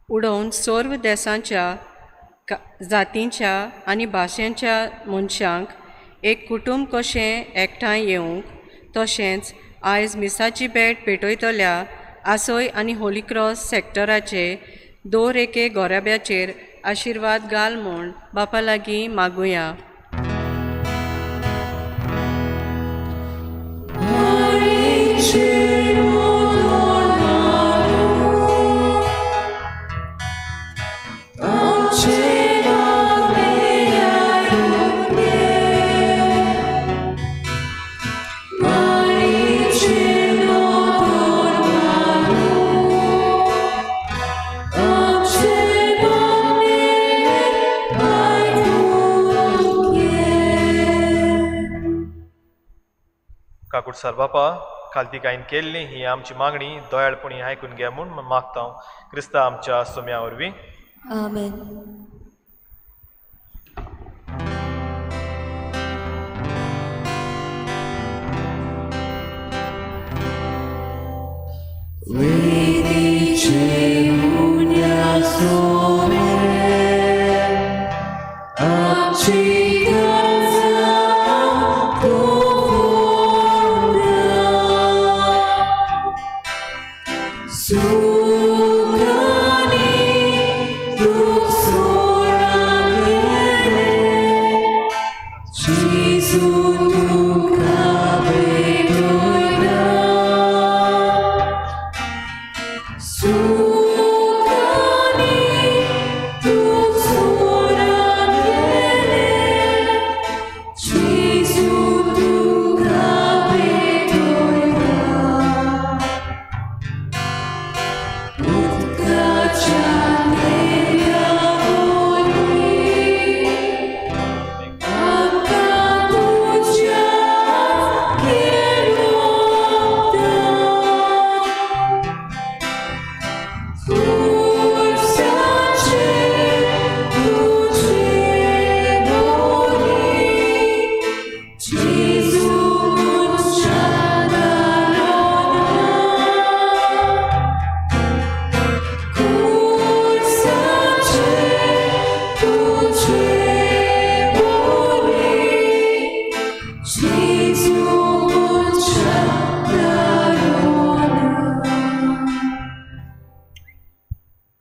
उडोवन सर्व देसांच्या जातींच्या आनी भाशेंच्या मनशांक एक कुटूंब कशें एकठांय येवंक तशेंच आयज मिसाची भेट पेटयतल्या आसय आनी होली क्रॉस सॅक्टराचे दर एके गोराब्याचेर आशिर्वाद घाल म्हूण बापा लागीं मागुया. काकूट सर बापा खालती कायन केल्ली ही आमची मागणी दयाळपणी आयकून घे म्हूण मागता क्रिस्ता आमच्या सोम्या वरवीं. आमेन.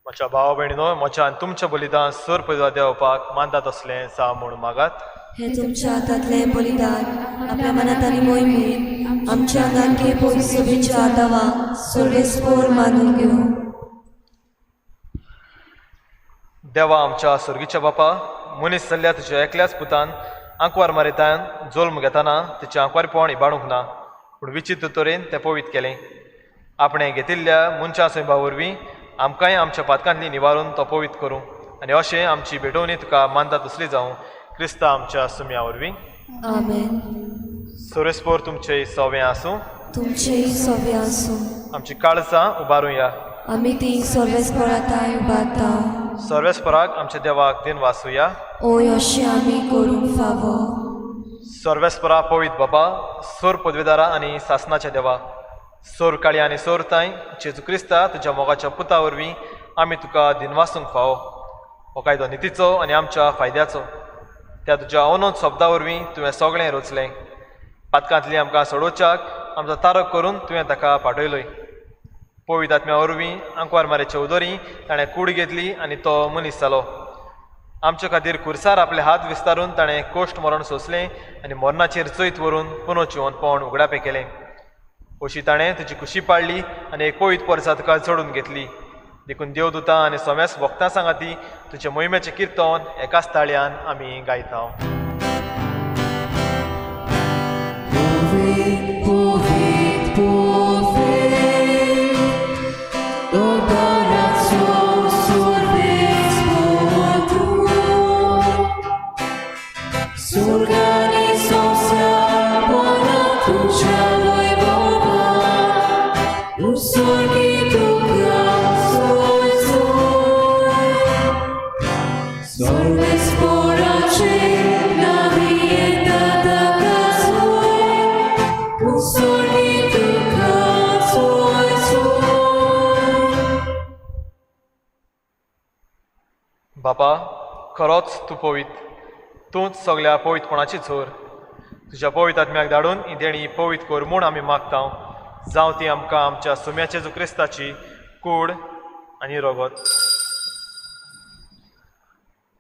म्हज्या भावा भयणीनो, म्हज्या आनी तुमच्या बलिदान सर पयलो देवपाक मानतात असलें सा म्हूण मागात. हे तुमच्या हातांतलें बलिदान आपल्या मनात आनी मोहिमेन आमच्या आंगांके पवित्र आदावाक सर्वेस्पोर मानून घेवं. देवा आमच्या सर्गीच्या बापा, मनीस जाल्ल्या तुज्या एकल्याच पुतान आंकवार मारितान जल्म घेतना तिचें आंकवारपण इबाडूंक ना, पूण विचित्र तरेन तें पवित्र केलें. आपणें घेतिल्ल्या मनशां सैमा वरवीं आमकांय आमच्या पातकांतली निवारून तो पवित्र करूं आनी अशें आमची भेटवणी तुका मानता तसली जावं क्रिस्ता आमच्या सुम्या वरवीं. आमेन. सोरेस्पोर तुमचें सवें आसूं. तुमचें सवें आसूं. आमची काळजां उबारुया. आमी ती सर्वेस्पराताय उबारता. सर्वेस्पराक आमच्या देवाक दिन वासुया. ओय अशें आमी करूंक फावो. सर्वेस्परा पवित्र बाबा, सोर पदवेदारा आनी सासनाच्या देवा, सोर काळी आनी सोर तांय जेजू क्रिस्ता तुज्या मोगाच्या पुता वरवीं आमी तुका दिनवासूंक फावो. हो कायदो नितीचो आनी आमच्या फायद्याचो. त्या तुज्या अनोत शब्दा वरवीं तुवें सगळें रचलें. पातकांतली आमकां सोडोवच्याक आमचो तारक करून तुवें ताका पाठयलोय. पवित्र आत्म्या वरवीं आंकवार मारेचे उदरी ताणें कूड घेतली आनी तो मनीस जालो. आमचे खातीर खुर्सार आपले हात विस्तारून ताणें कोश्ट मरण सोंसलें आनी मरणाचेर जैत व्हरून पुनो जिवनपण उगडापें केलें. अशी ताणें तुजी खुशी पाडली आनी एक पवित्र परसा तुका जोडून घेतली. देखून देवदुतां आनी सोम्यास भक्तां सांगाती तुज्या मोहिमेचें किर्तन एकाच ताळयान आमी गायता. बापा, खरोच तूं पवित्र, तूंच सगल्या पवित्रपणाची चोर. तुज्या पवित्र आत्म्याक धाडून ही देणी पवित्र कर म्हूण आमी मागता. जावं ती आमकां आमच्या सुम्याचे जेजू क्रिस्ताची कूड आनी रगत.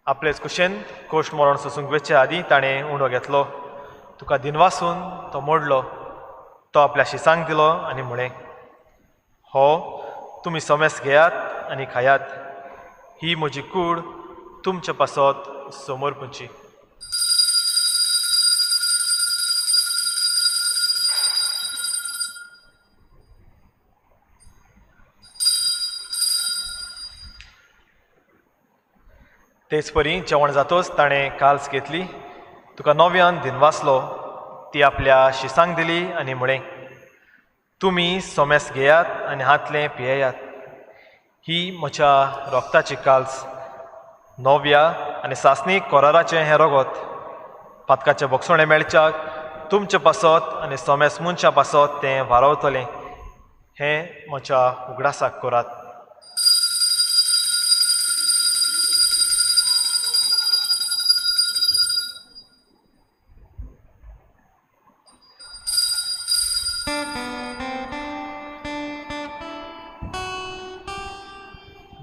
आपलेच कुशेन कोश्ट मरण सोसूंक वेचे आदीं ताणें उंडो घेतलो, तुका दिनवासून तो मोडलो, तो आपल्या शिसांक दिलो आनी म्हळें, हो तुमी समेस घेयात आनी खायात, ही म्हजी कूड तुमचे पासत समर्पूची. तेच परी जेवण जातोच ताणें काल्स घेतली, तुका नव्यान दिनवासलो, ती आपल्या शिसांक दिली आनी म्हळें, तुमी सोमेस घेयात आनी हातलें पियेयात, ही म्हज्या रोगताची काल्स, नव्या आनी सासणी कोराराचें हें रगत, पातकाचें बोगसणें मेळच्याक तुमचे पासत आनी सोमेस मनशां पासत तें वारवतलें, हें म्हज्या उगडासाक करात.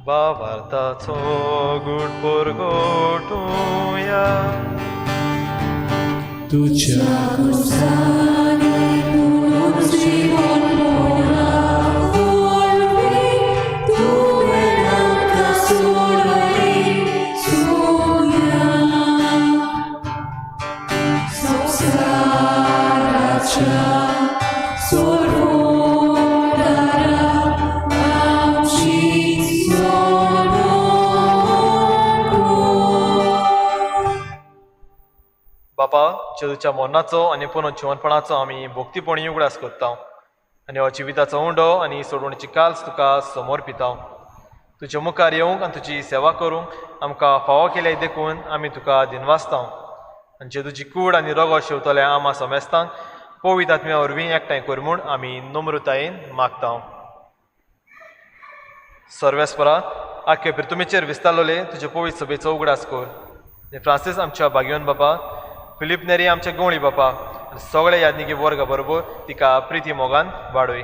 बाबार्थाचो गूट परगटुया, तुज्या कुसांनी पुनर्जीवन मोडा वरवीं तुवें आमकां सोडयली सोम्या. संवसाराच्या सोडवणारा आमची सोडवण कर. बापा, जेजूच्या मरणाचो आनी पुनर्जिवनपणाचो आमी भक्तीपणी उगडास करता आनी हो जिविताचो उंडो आनी सोडवणीची काल्स तुका समर्पिता. तुज्या मुखार येवंक आनी तुजी सेवा करूंक आमकां फावो केल्या देखून आमी तुका दिनवासता. आनी जेजूची कूड आनी रगत शेवतल्या आमा समेस्तांक पवित्र आत्म्या वरवीं एकठांय कर म्हूण आमी नम्रतायेन मागता. सर्वेस्परा, आख्खे पिर्तुमेचेर विस्तारलोले तुजे पवित्र सभेचो उगडास कर. फ्रांसीस आमच्या भाग्यवन बापा, फिलीप नेरी आमच्या गवळी बापा आनी सगळे यादनिकी वर्गा बरोबर तिका प्रिती मोगान वाडय.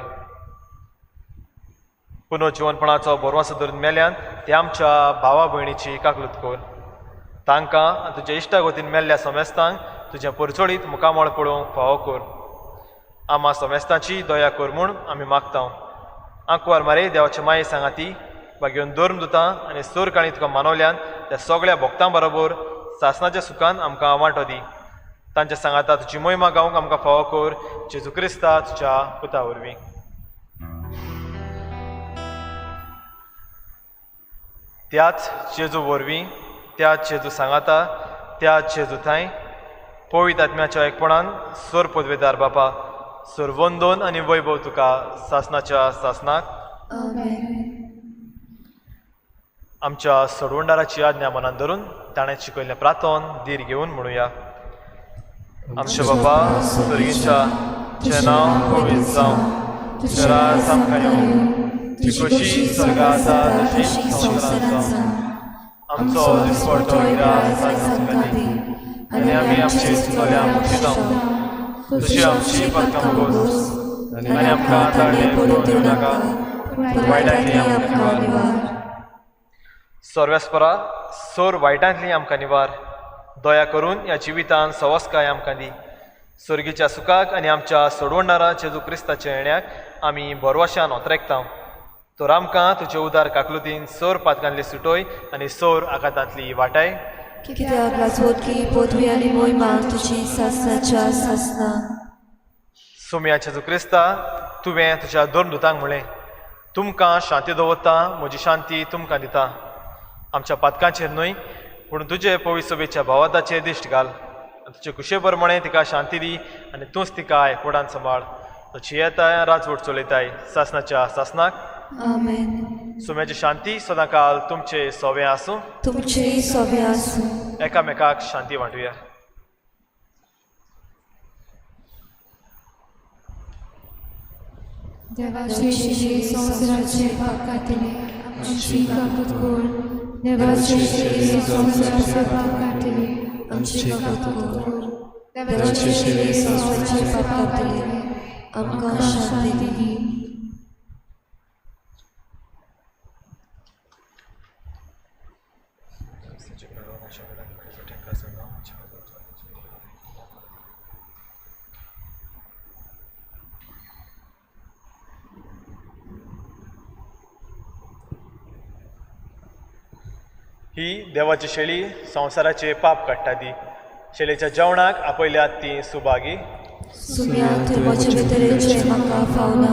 पुनर्जिवनपणाचो भरवंसो धरून मेल्यान ते आमच्या भावा भयणीची काकलूत कर. तांकां आनी तुज्या इश्टा गोतीन मेल्ल्या समेस्तांक तुजें परचोळीत मुखामळ पळोवंक फावो कर. आमा समेस्तांची दया कर म्हूण आमी मागता. आंकवार मारे देवाचे माये सांगाती भाग्योवन धर्म दुता आनी सोर काणी तुका मानवल्यान त्या सगळ्या भक्तां बरोबर सासणाच्या सुखान आमकां वांटो दी. तांच्या सांगाता तुजी मोहिमा गावंक आमकां फावो कर, जेजू क्रिस्ता तुज्या पुता वरवीं. त्याच जेजू वरवीं, त्याच जेजू सांगाता, त्याच जेजू थांय पवित्र आत्म्याच्या एकपणान सोर पदवेदार बापा, सोर वंदोन आनी वैभव तुका सासणाच्या सासणाक. आमच्या सोडवणदाराची आज्ञा मनान धरून ताणें शिकयल्लें प्रार्थन धीर घेवन म्हणुया. आमच्या बाबा स्वर्गीच्या, तुजें नांव पवित्र जावं, तुजें राज आमकां येवं, तुजी खोशी स्वर्गा आसा तशी संवसारांत जावं. आमचो दिसपडटो ग्रास आयज आमकां दी आनी आमी आमचे चुकल्या मुक्षितां तशी आमची पातकां बोगोस आनी आमकां ताणें पडून दिवं नाका, पूण वायटांतली आमकां निवार. सर्वेस्परा, सोर वायटांतली आमकां निवार. दया करून ह्या जिवितान सवस्काय आमकां दी. स्वर्गीच्या सुखाक आनी आमच्या सोडवणारा जेजू क्रिस्ताच्या येण्याक आमी भरवशान ओतरेकता. तर आमकां तुजे उदार काकलुतीन सोर पातकांतली सुटोय आनी सोर आघातांतली वाटाय. कित्याक राजवटकी पदवी आनी मोहिमा तुजी सासणाच्या सासणा. सोम्या जेजू क्रिस्ता, तुवें तुज्या दोन दुतांक म्हळें, तुमकां शांती दवरता, म्हजी शांती तुमकां दिता. आमच्या पातकांचेर न्हय पूण तुजे पवित्र सभेच्या भावाताचेर दिश्ट घाल. तुजे कुशे प्रमाणे तिका शांती दी आनी तूंच तिका एकवटान सांबाळ. तो येताय राजवट चलयताय सासणाच्या सासणाक. आमेन. सुम्याची शांती सदांकाल तुमचे सोवे आसूं, तुमचेय सोवे आसूं. एकामेकाक शांती वांटुया. देवाची संवसाराचे पाप कातले आमची काकूत कर. देवाचे शेळये संवसाराचे पाप काडटली, आमची मदत कर. देवाचे शेळये संवसाराचे पाप काडटली, आमकां शांती दी. ही देवाची शेळी संवसाराचे पाप काडटा ती शेळेच्या जेवणाक आपयल्यात ती सुभागी. सुम्या तूं म्हजे भितर येवचें म्हाका फावना,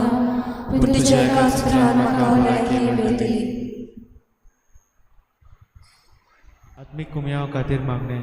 पूण तुज्या एका उतरान म्हाका भलायकी मेळटली. आत्मीक कुमयाव खातीर मागणें.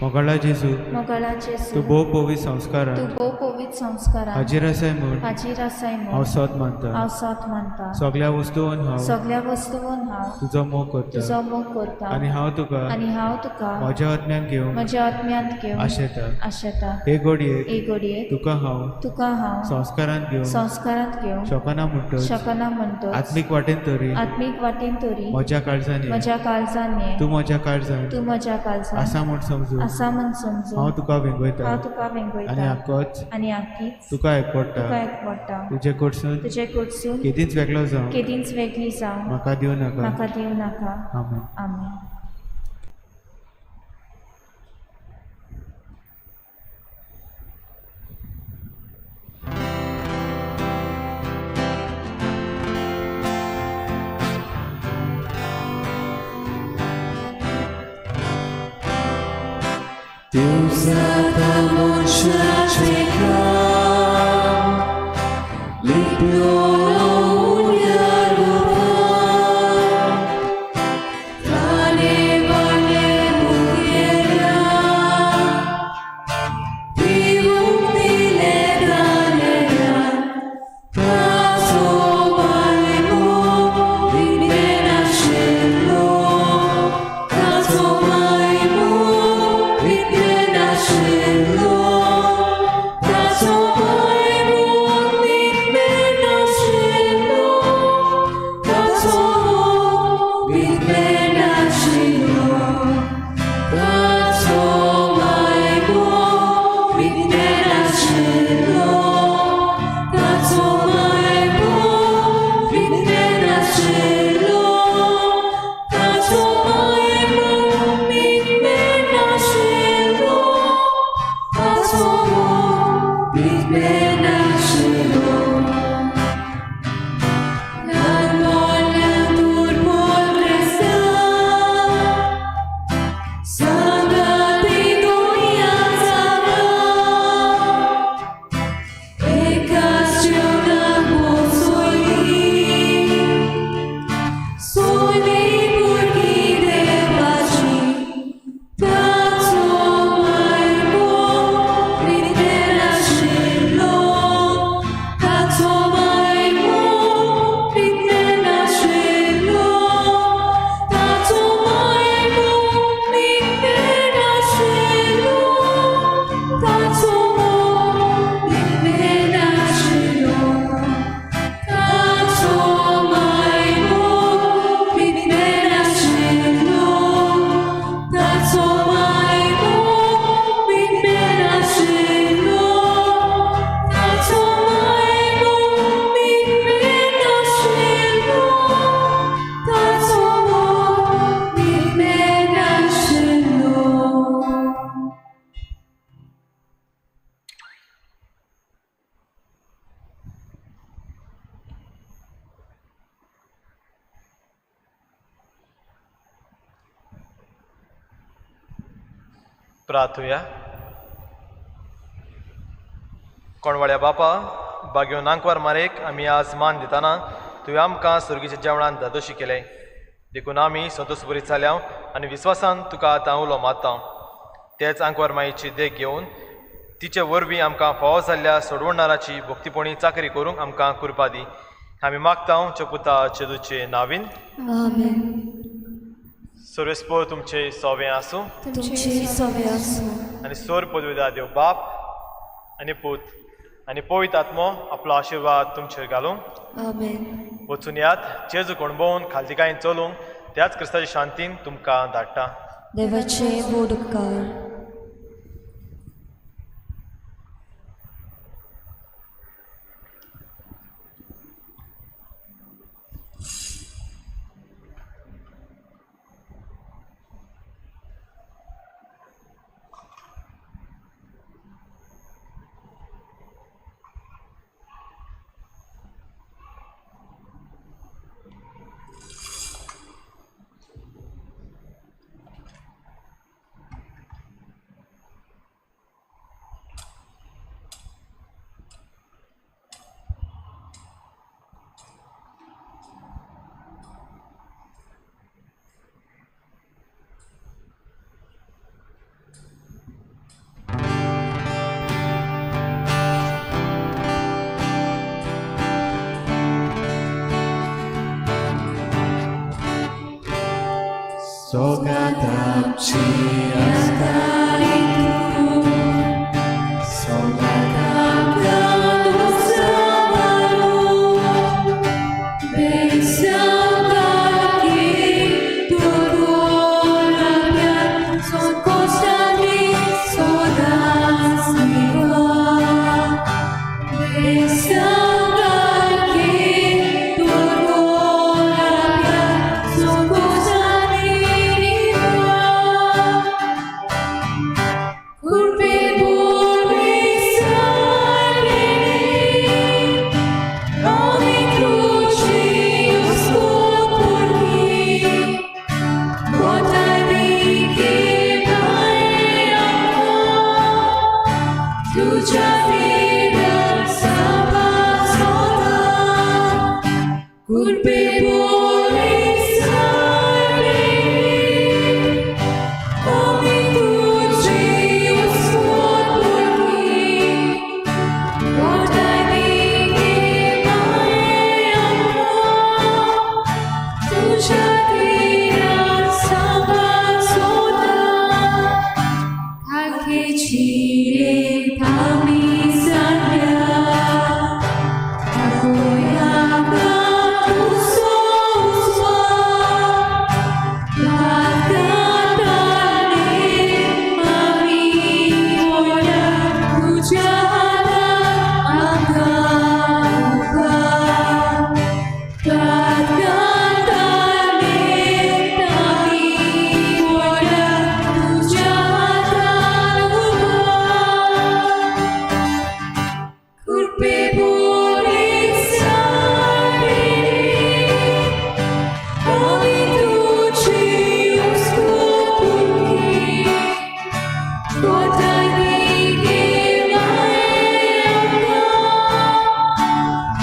मोगाळा जेजू, मोगाळा जेजू, तूं भोव पवित्र संस्कारान तूं भोव पवित्र संस्कारान हाजीर आसाय म्हूण हाजीर आसाय हांव म्हूण सोद मानता. हांव सोद मानता. सगळ्या वस्तून हांव सगळ्या वस्तून हांव तुजो मोग करता तुजो मोग करता आनी हांव तुका आनी हांव तुका म्हज्या आत्म्यान घेवंक म्हज्या आत्म्यांत घेवन आशेता. आशेता. हे घडयेक हे घडयेक तुका हांव तुका हांव संस्कारांत घेवंक संस्कारांत घेवंक शकना म्हणटच शकना म्हणटच आत्मीक वाटेन तरी आत्मीक वाटेन तरी म्हज्या काळजान ये. म्हज्या काळजान ये. तूं म्हज्या काळजान तूं म्हज्या काळजान आसा म्हूण समजून आसा म्हूण समजून हांव तुका वेंगयता हांव तुका आनी वेंगयता आकोच आनी आकीच तुका एकवडटा. तुका एकवडटा. तुजे कडसून तुजे कडसून केदींच वेगळो जावं केदींच वेगळी जावं म्हाका दिवं नाका. म्हाका दिवं नाका. आमेन. आमेन. Deus प्रार्थुया. कोणवाड्या बापा, बागेवन आंकवार मारेक आमी आज मान दितना तुवें आमकां सुर्गीच्या जेवणान धादोशी केलें, देखून आमी संतोश बरी जाल्या आनी विस्वासान तुका आतां उलो मारता. तेच आंकवार मायेची देख घेवन तिचे वरवीं आमकां फावो जाल्ल्या सोडवणाराची भक्तीपणी चाकरी करूंक आमकां कृपा दी. आमी मागता पुता चेदूचे नावीन. आमेन. सर्वेस्पोर तुमचे सोवे आसूं, तुमचे सोवे आसूं. आनी सोर पदवीदा देव बाप आनी पूत आनी पवित्र आत्मो आपलो आशिर्वाद तुमचेर घालूं. आमेन. वचून यात जेजू कोणबोवन खालतीकायेन चलूंक त्याच क्रिस्ताच्या शांतीन तुमकां धाडटा. देवाचे व्हड उपकार. Sogatapci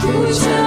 Tuja